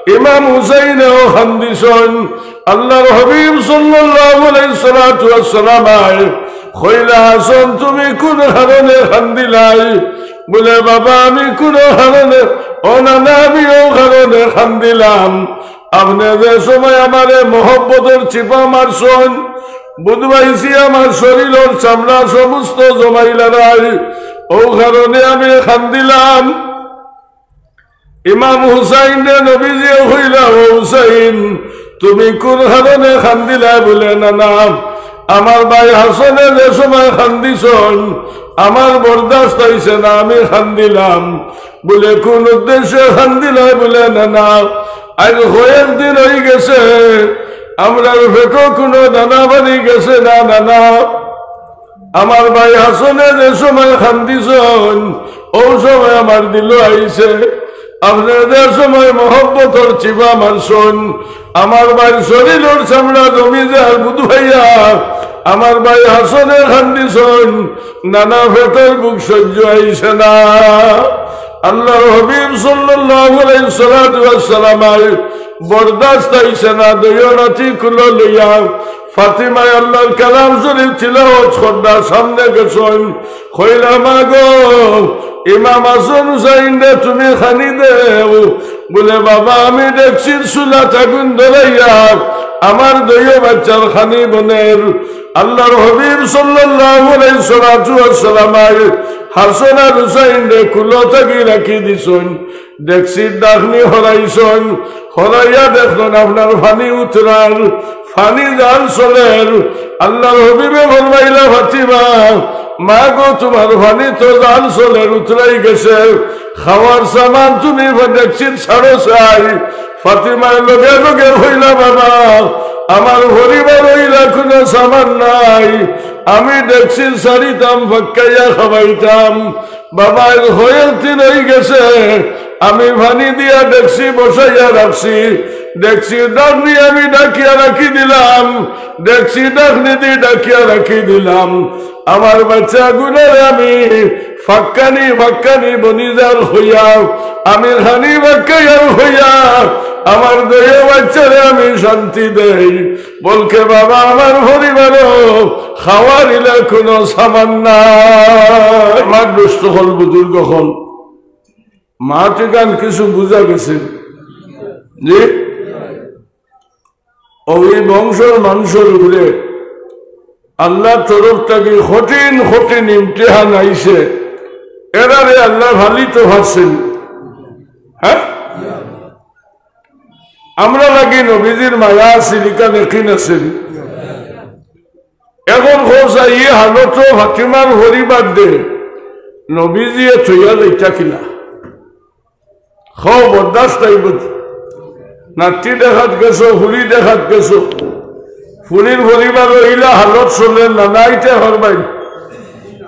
ইমাম হুসাইনেও কান্দিছইন। আল্লাহর হাবিব সাল্লাল্লাহু আলাইহি সাল্লাতু ওয়াসসালাম আয় কইলা, "হাসান, তুমি কুন কারণে কান্দিলায়?" বুলে, "বাবা, আমি কুনো কারণে, ও নানা, আমি অউ কারণে কান্দিলাম। আপনে যে সময় আমারে মহব্বতর চিপা মারছইন, বুধ পাইছি আমার শরীলর চামড়া সমস্ত জমাইলারায়, অউ কারণে আমি কান্দিলাম।" ইমাম হুসাইনরে নবীজিয়ে কইলা, "ও হুসাইন, তুমি কুন কারণে কান্দিলায়?" বুলে, "নানা, আমার ভাই হাসানে যে সময় কান্দিছইন, আমার বরদাস্ত অইছে না, আমি কান্দিলাম।" বুলে, "কুন উদ্দেশ্যে কান্দিলায়?" বুলে, "নানা, আইজ কয়েকদিন অইগেছে, আমরার পেটো কুনো দানা পানি গেছে না, নানা।" আমার ভাই হাসানে যে সময় কান্দিছইন, অউ সময় আমার দিলো আইছে। আপনে যে সময় মহব্বতর চিপা মারছইন, আমার ভাইর শরীলর চামড়া জমি যার বুধ পাইয়া আমার ভাই হাসানে কান্দিছইন, নানা পেটর ভুক সইজ্য অইছে না। আল্লাহর হাবিব সাল্লাল্লাহু আলাইহি সাল্লাতু ওয়াসসালাম আয় বরদাস্ত অইছে না, দুইও নাতি কুলো লইয়া ফাতিমায় আল্লাহর কালাম শরীফ তিলাওয়াত কররা সামনে গেছইন। কইলা, "মা গো, ইমাম হাসান হুসাইনরে তুমি খানি দেও।" বুলে, "বাবা, আমি ডেকচির চুলাত আগুন ধরাইয়া আমার দুইও বাইচ্চার খানি বনের।" আল্লাহর হাবিব সাল্লাল্লাহু আলাইহি সাল্লাতু ওয়াসসালাম আয় হাসান আর হুসাইনরে কুলো থাকি রাখি দিছইন। ডেকচির ঢাকনি হরাইছইন, হরাইয়া দেখইন আপনার পানি উতরার, পানি জাল চলের। আল্লাহর হাবিবে ফরমাইলা, "ফাতিমা, মা গো, তুমার পানি তো জাল চলের, উতরাই গেছে, খাওয়ার সামান তুমি ডেকচির ছাড়ো চাই।" ফাতিমায় লগে লগে কইলা, "বাবা, আমার পরিবারো ইলা কুনো সামান নাই, আমি ডেকচির ছাড়িতাম, ফাক্কাইয়া খাবাইতাম।" বাবা, আইজ কয়েক দিন অইগেছে, আমি পানি দিয়া ডেকচি বসাইয়া রাখছি, ডেকচির ঢাকনি আমি ঢাকিয়া রাখি দিলাম, ডেকচির ঢাকনিদি ঢাকিয়া রাখি দিলাম। আমার বাইচ্চাগুনরে আমি ফাক্কানি ফাক্কানি বনিজার কইয়া, আমি খানি ফাক্কাইয়ার কইয়া, আমার দুইও বাইচ্চারে আমি শান্তি দেই। বলকে, "বাবা, আমার পরিবারো খাওয়ার ইলা কুনো সামান নাই।" আমার দোস্ত অকল, বুজুর্গ অকল, মাত ইখান কিছু বুজা গেছে? জি? অউ বংশর মানষর উপরে আল্লাহর তরফ থাকি কঠিন কঠিন ইমতিহান আইছে, এরারে আল্লায় ফালিতো পারছইন। হ্যাঁ? আমরা লাগি নবীজির মায়া আছিল, ইখান একিন আছিল। এখন কও চাই, ই হালতো ফাতিমার পরিবার দে নবীজিয়ে থইয়া যাইতা কিলা? কও, বরদাস্ত অইবো? নাতি দেখাত গেছো, ফুড়ি দেখাত গেছো, ফুড়ির পরিবারো ইলা হালত চলের না, নাইতে পারবায়।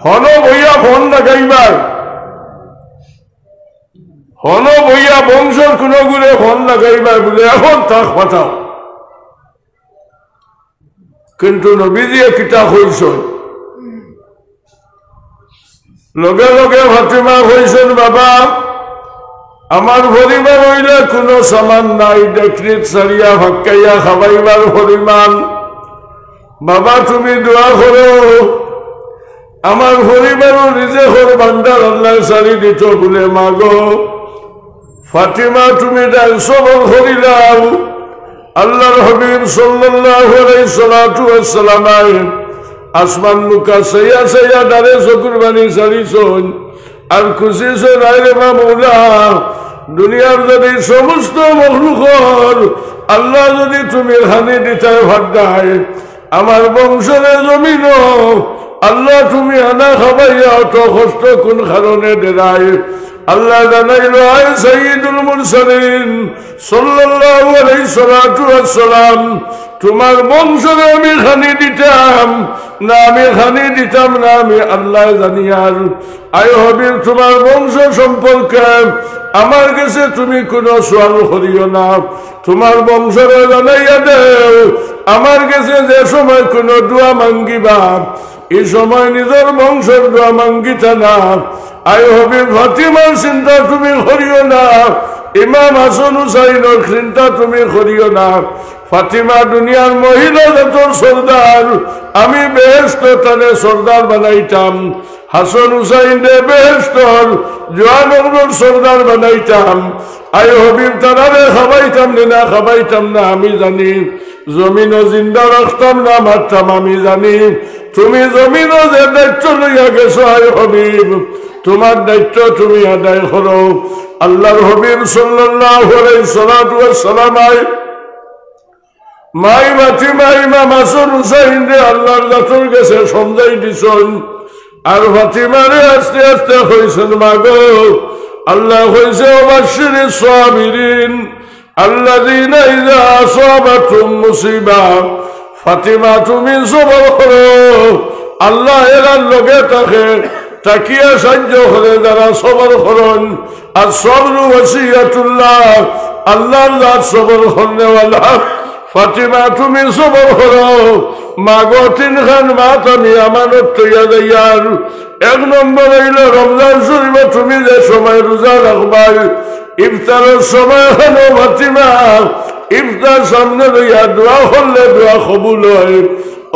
হনো বইয়া ফোন লাগাইবায়, হনো বইয়া বংশর কুনুগুরে ফোন লাগাইবায় বুলে, "এখন তাক ফাটাও।" কিন্তু নবীজিয়ে কিতা কইছইন? লগে লগে ফাতিমা কইছইন, "বাবা, আমার পরিবারো ইলা কুনু সামান নাই, ডেকচিত ছাড়িয়া ফাক্কাইয়া খাবাইবার পরিমাণ। বাবা, তুমি দোয়া করো, আমার পরিবারো রিজেকর ভান্ডার আল্লায় ছাড়ি দিতো বুলে।" মাগো, ফাতিমা, তুমি দায় সবর করিলাও। আল্লাহর হাবিব সাল্লাল্লাহু আলাইহি সালাতু ওয়াসসালাম আইন আসমান মুখা চাইয়া চাইয়া ডারে চকুর পানি ছাড়িছইন। আর খুশি ছইন, আয় রে বা মৌলা, দুনিয়ার যদি সমস্ত মখলুকর আল্লাহ যদি তুমি খানি দিতায় পারতায়, আমার বংশরে জমিনো আল্লাহ তুমি আনা খাবাইয়া অত কষ্ট কোন কারণে দেরায়? আল্লাহ জানাইলো, আয় সাইয়্যিদুল মুরসালিন সাল্লাল্লাহু আলাইহি সালাতু ওয়াসসালাম, তোমার বংশরে আমি খানি দিতাম না, আমি খানি দিতাম না, আমি আল্লাহ জানিয়ার। আয় হাবিব, তোমার বংশ সম্পর্কে আমার গেছে তুমি কোনো সওয়াল করিও না। তোমার বংশরে জানাইয়া দেও, আমার গেছে যে সময় কোনো দোয়া মাঙ্গিবা, ই সময় নিজর বংশর দোয়া মাঙ্গিতা না। আয় হাবিব, ফাতিমার চিন্তা তুমি করিও না, ইমাম হাসান হুসাইনর চিন্তা তুমি করিও না। ফাতিমা দুনিয়ার মহিলা জাতর সর্দার, আমি বেহেশতো তারে সর্দার বানাইতাম। হাসান হুসাইনরে বেহেশতর জোয়ান অকলর সর্দার বানাইতাম। আয় হাবিব, তারারে খাবাইতাম নি না খাবাইতাম না আমি জানি, জমিনো জিন্দা রাখতাম না মারতাম আমি জানি। তুমি জমিনো যে দায়িত্ব লইয়া গেছো আয় হাবিব, তোমার দায়িত্ব তুমি আদায় করো। আল্লাহর হাবিব সাল্লাল্লাহু আলাইহি সালাতু ওয়াসসালাম আয় মাই ফাতিমা ইমাম হাসান হুসাইনরে আল্লাহর জাতর গেছে সমঝাই দিছইন। আর ফাতিমারে আস্তে আস্তে কইছইন, মাগো, আল্লাহ কইছে, ওয়াবাশশিরিস সাবিরিন, আল্লাযীনা ইযা আসাবাতহুম মুসিবা। ফাতিমা, তুমি সবর করো, আল্লাহ এরার লগে থাকে, থাকিয়া সাহায্য করে যারা সবর করইন। আর সবরু ওয়াসিয়াতুল্লাহ, আল্লাহর জাত সবর করনেওয়ালা। ফাতিমা, তুমি সবর করো। মাগো, তিনখান মাত আমি আমানত থইয়া যাইয়ার। এক নম্বর অইলো, রমজান শরীফো তুমি যে সময় রোজা রাখবায়, ইফতারর সময় খানো ফাতিমা, ইফতার সামনে লইয়া দোয়া করলে দোয়া কবুল অয়।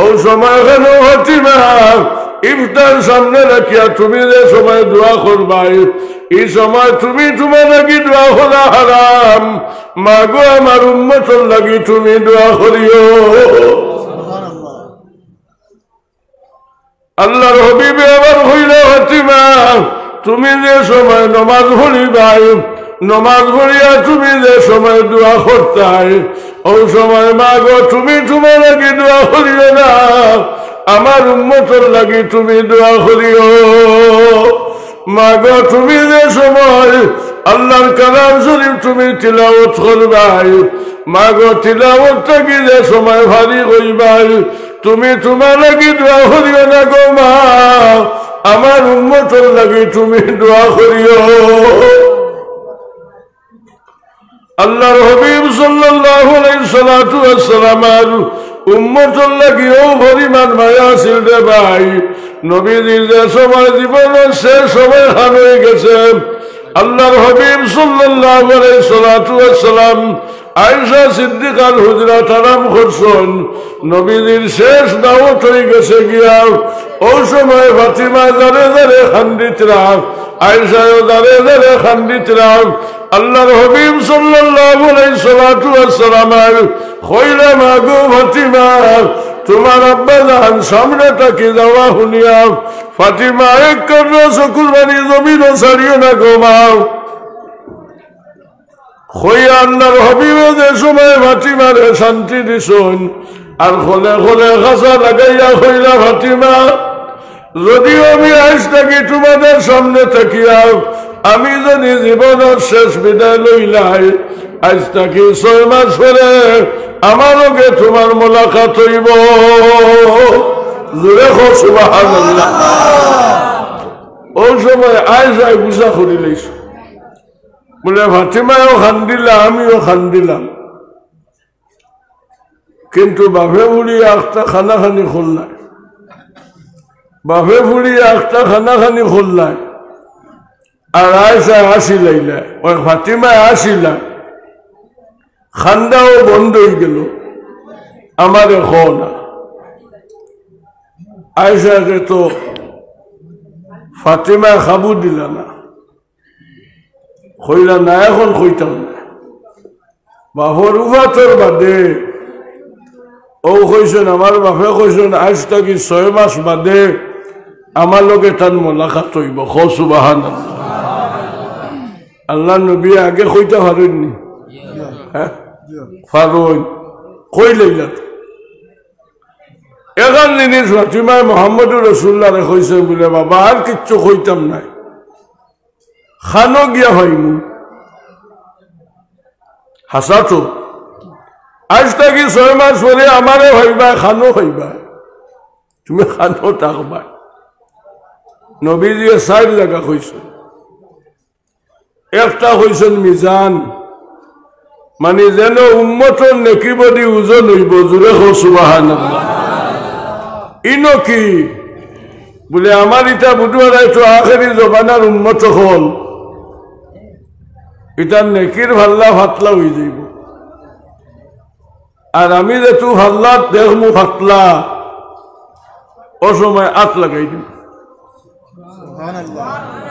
অউ সময় খানো ফাতিমা, ইফতার সামনে রাখিয়া তুমি যে সময় দোয়া করবায়, ই সময় তুমি তোমার লাগি দোয়া করা হারাম। মাগো, আমার উম্মতর লাগি তুমি দোয়া করিও। আল্লাহর হাবিবে আবার কইলা, ফাতিমা, তুমি যে সময় নমাজ পড়িবায়, নমাজ পড়িয়া তুমি যে সময় দোয়া করতায়, অউ সময় মাগো, তুমি তোমার লাগি দোয়া করিও না, আমার উম্মতর লাগি তুমি দোয়া করিও। মাগো, তুমি যে সময় আল্লাহর কালাম শরীফ তুমি তিলাওয়াত করবায়, মাগো, তিলাওয়াত থাকি যে সময় ফারিগ অইবায়, তুমি তোমার লাগি দোয়া করিও না গো মা, আমার উম্মতর লাগি তুমি দোয়া করিও। আল্লাহর হাবিব সাল্লাল্লাহু আলাইহি সালাতু ওয়াসসালামর উম্মতর লাগি অউ পরিমাণ মায়া আছিল রে ভাই। নবীজির যে সময় জীবনর শেষ সময় খান অই গেছে, আল্লাহর হাবিব সাল্লাল্লাহু আলাইহি সালাতু ওয়াসসালাম আয়েশা সিদ্দিকার হুজরাত আরাম করছইন। নবীজির শেষ দাওয়াত অই গেছে গিয়া। অউ সময় ফাতিমা জারে জারে কান্দিতরা, আয়েশায়ও জারে জারে কান্দিতরা। আল্লাহর হাবিব সাল্লাল্লাহু আলাইহি সালাতু ওয়াসসালামরে কইলা, মাগো ফাতিমা, তোমার আব্বাজান সামনে থাকি যাওয়া হুনিয়া ফাতিমা এক কান্না চকুর পানি জমিনো ছাড়িও না গো মা। কইয়া আল্লাহর হাবিবে যে সময় ফাতিমারে শান্তি দিছইন, আর খলে খলে খাসা লাগাইয়া কইলা, ফাতিমা, যদিও আমি আইজ থাকি তোমাদের সামনে থাকিয়া আমি যদি জীবনর শেষ বিদায় লইলাই, আইজ থাকি ছয় মাস পরে আমার লগে তোমার মোলাকাত অইবো। জোরে কও সুবহানাল্লাহ। অউ সময় আয়েশায় বুঝা করিলাইছইন। বুলে, ফাতিমায়ও কান্দিলা, আমিও কান্দিলাম, কিন্তু বাপে ফুড়িয়ে একটা কানাকানি করলায়, বাপে ফুড়িয়ে একটা কানাকানি করলায়। আর আয়েশায় হাসিলাইলা, অউ ফাতিমায় হাসিলা, কান্দাও বন্ধ অই গেল। আমারে কও না, আয়েশারে তো ফাতিমায় কাবু দিলা না। কইলা, না, এখন কইতাম না। বাপর উফাতর বাদে ও কইছইন, আমার বাপে কইছইন, আইজ থাকি ছয় মাস বাদে আমার লগে তান মোলাকাত অইবো। কও সুবহানাল্লাহ। আল্লার নবী আগে কইতা পারইন নি? হ্যাঁ? পারইন। কইলাইলা তো। এখান জিনিস ফাতিমায় মোহাম্মদুর রাসুলুল্লাহরে কইছইন বুলে, "বাবা, আর কিচ্ছু কইতাম নায়, কানো গিয়া পাইমু।" হাছা তো। আইজ থাকি ছয় মাস পরে আমারে পাইবায়, কানো পাইবায়, তুমি কানো থাকবায়। নবীজিয়ে চাইর জাগা কইছইন। একটা কইছইন মিজান, মানি যেন উম্মতর নেকি বডি ওজন অইবো, জোরে কও সুবহানাল্লাহ। ইনো কি? বুলে, আমার ইতা বুঝবার আইতো আখেরি জমানার উম্মত অকল, ইতার নেকির পাল্লা পাতলা অইযাইবো। আর আমি যেতু পাল্লাত দেখমু পাতলা, অউ সময় আত লাগাই দিমু।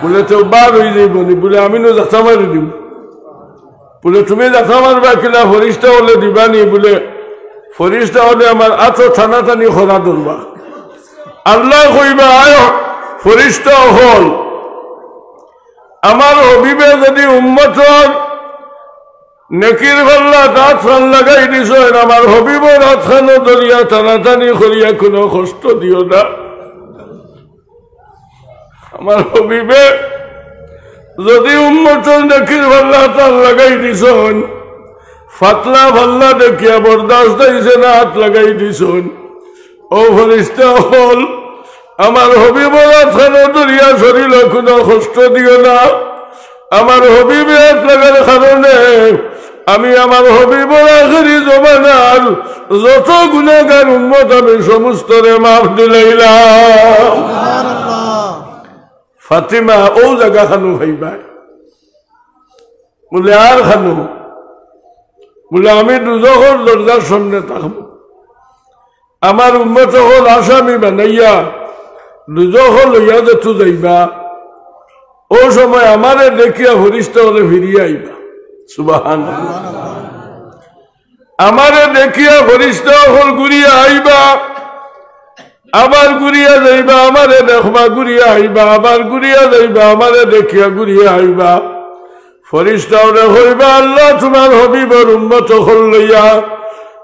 বুলে, "তেউ বার অইযাইবো নি?" বুলে, "আমি নু জাতা মারি দিমু।" বুলে, "তুমি জাতা মারবায় কিলা, ফিরিস্তা অকলে দিবা নি?" বুলে, "ফিরিস্তা অকলে আমার আতো টানাটানি করা ধরবা।" আল্লায় কইবা, "আয় ফিরিস্তা অকল, আমার হাবিবে যুদি উম্মতর নেকির পাল্লাত আতখান লাগাই দিছইন, আমার হাবিবর আতখানো ধরিয়া টানাটানি করিয়া কুনু কষ্ট দিও না। আমার হাবিবে যুদি উম্মতর নেকির পাল্লাত আত লাগাই দিছইন, পাতলা পাল্লা দেখিয়া বরদাস্ত অইছে না, আত লাগাই দিছইন, ও ফিরিস্তা অকল, আমার হাবিবর আতখানো ধরিয়া শরীলো কুনু কষ্ট দিও না। আমার হাবিবে আত লাগার কারণে আমি আমার হাবিবর আখেরি জমানার যত গুনাগার উম্মত আমি সমস্তরে মাফ দিলাইলাম।" ফাতিমা অউ জাগাখানো পাইবায়। বুলে, "আর কানো?" বুলে, "আমি দুজখর দরজার সামনে থাকমু। আমার উম্মত অকল আসামি বানাইয়া দুজখো লইয়া যেতু যাইবা, অউ সময় আমারে দেখিয়া ফিরিস্তা অকলে ফিরিয়া আইবা।" সুবহানাল্লাহ। আমারে দেখিয়া ফিরিস্তা অকল ঘুরিয়া আইবা, আবার ঘুরিয়া যাইবা, আমারে দেখবা, ঘুরিয়া আইবা, আবার ঘুরিয়া যাইবা, আমারে দেখিয়া ঘুরিয়া আইবা। ফিরিস্তা অকলে কইবা, "আল্লাহ, তুমার হাবিবর উম্মত অকল লইয়া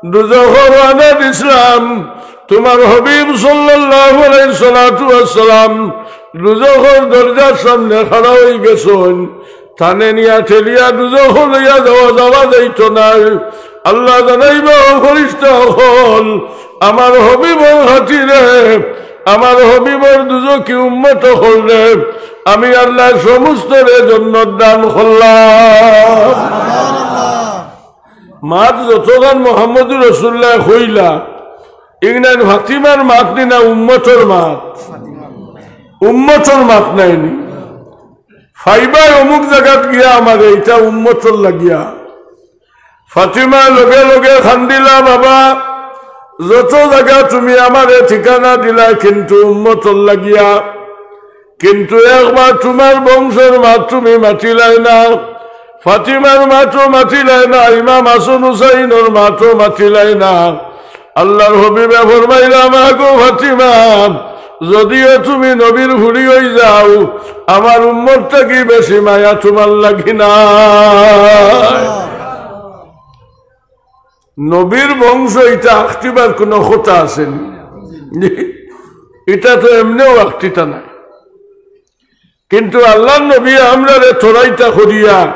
দুজখো রওয়ানা দিছলাম, তুমার হাবিব সাল্লাল্লাহু আলাইহিস সালাতু ওয়াস সালাম দুজখর দরজার সামনে খাড়া অইগেছইন, তানে নিয়া ঠেলিয়া দুজখো লইয়া যাওয়া, যাওয়া যাইতো নায়।" আল্লায় জানাইবা, "ও ফিরিস্তা অকল, আমার হাবিবর খাতিরে, আমার হাবিবর দুজখি উম্মত অকলরে আমি আল্লায় সমস্তরে জন্নত দান করলাম।" মাত যতখান মুহাম্মদুর রাসুলুল্লায় কইলা, ইগনাইন ফাতিমার মাত নি না উম্মতর মাত? উম্মতর মাত নায় নি? পাইবায় অমুক জাগাত গিয়া আমারে, ইটা উম্মতর লাগিয়া। ফাতিমায় লগে লগে কান্দিলা, "বাবা, যত জাগা তুমি আমারে ঠিকানা দিলায়, কিন্তু উম্মতর লাগিয়া, কিন্তু একবার তুমার বংশর মাত তুমি মাতিলায় না, ফাতিমার মাতও মাতিলায় না, ইমাম হাসান হুসাইনর মাতও মাতিলায় না।" আল্লার হাবিবে ফরমাইলা, "মা গো ফাতিমা, যুদিও তুমি নবীর ফুড়ি অইযাও, আমার উম্মত থাকি বেশি মায়া তুমার লাগি না।" নবীর বংশ ইটা আখটিবার কুনু কথা আছে নি? ইটা তো এমনেও আখটিতা নায়। কিন্তু আল্লার নবী আমরারে থরাইতা করিয়া,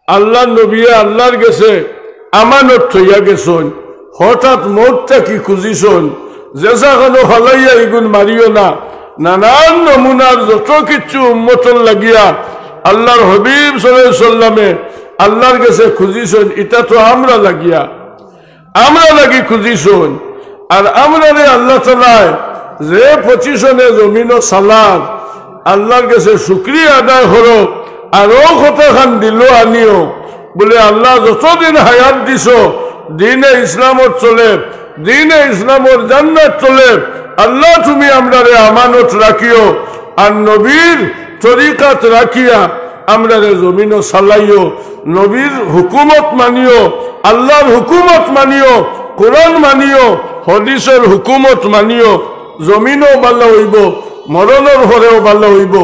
আল্লার নবী আল্লার গেছে আমানত থইয়া গেছইন, হঠাৎ মউত থাকি খুজিছইন, যেছা খানো ফালাইয়া ইগুন মারিও না। নানান নমুনার যত কিচ্ছু উম্মতর লাগিয়া আল্লার হাবিব সাল্লাল্লাহু আলাইহি ওয়াসাল্লামে আল্লার গেছে খুজিছইন, ইটা তো আমরা লাগিয়া। আমরা লাগি খুজিছইন। আর আমরারে আল্লাহ তাআলায় যে পজিশনে জমিনো চালার, আল্লার গেছে শুকরিয়া আদায় করো। আর অউ কথাখান দিলো আনিও, বুলে, "আল্লাহ, যতদিন হায়াত দিছো, দ্বীনে ইসলামর তলে, দ্বীনে ইসলামর জান্নাত তলে, আল্লাহ, তুমি আমরারে আমানত রাখিও।" আর নবীর তরিকাত রাখিয়া আমরারে জমিনো চালাইও, নবীর হুকুমত মানিও, আল্লার হুকুমত মানিও, কোরআন মানিও, হাদিসর হুকুমত মানিও, জমিনও ভালা অইবো, মরণর পরেও ভালা অইবো।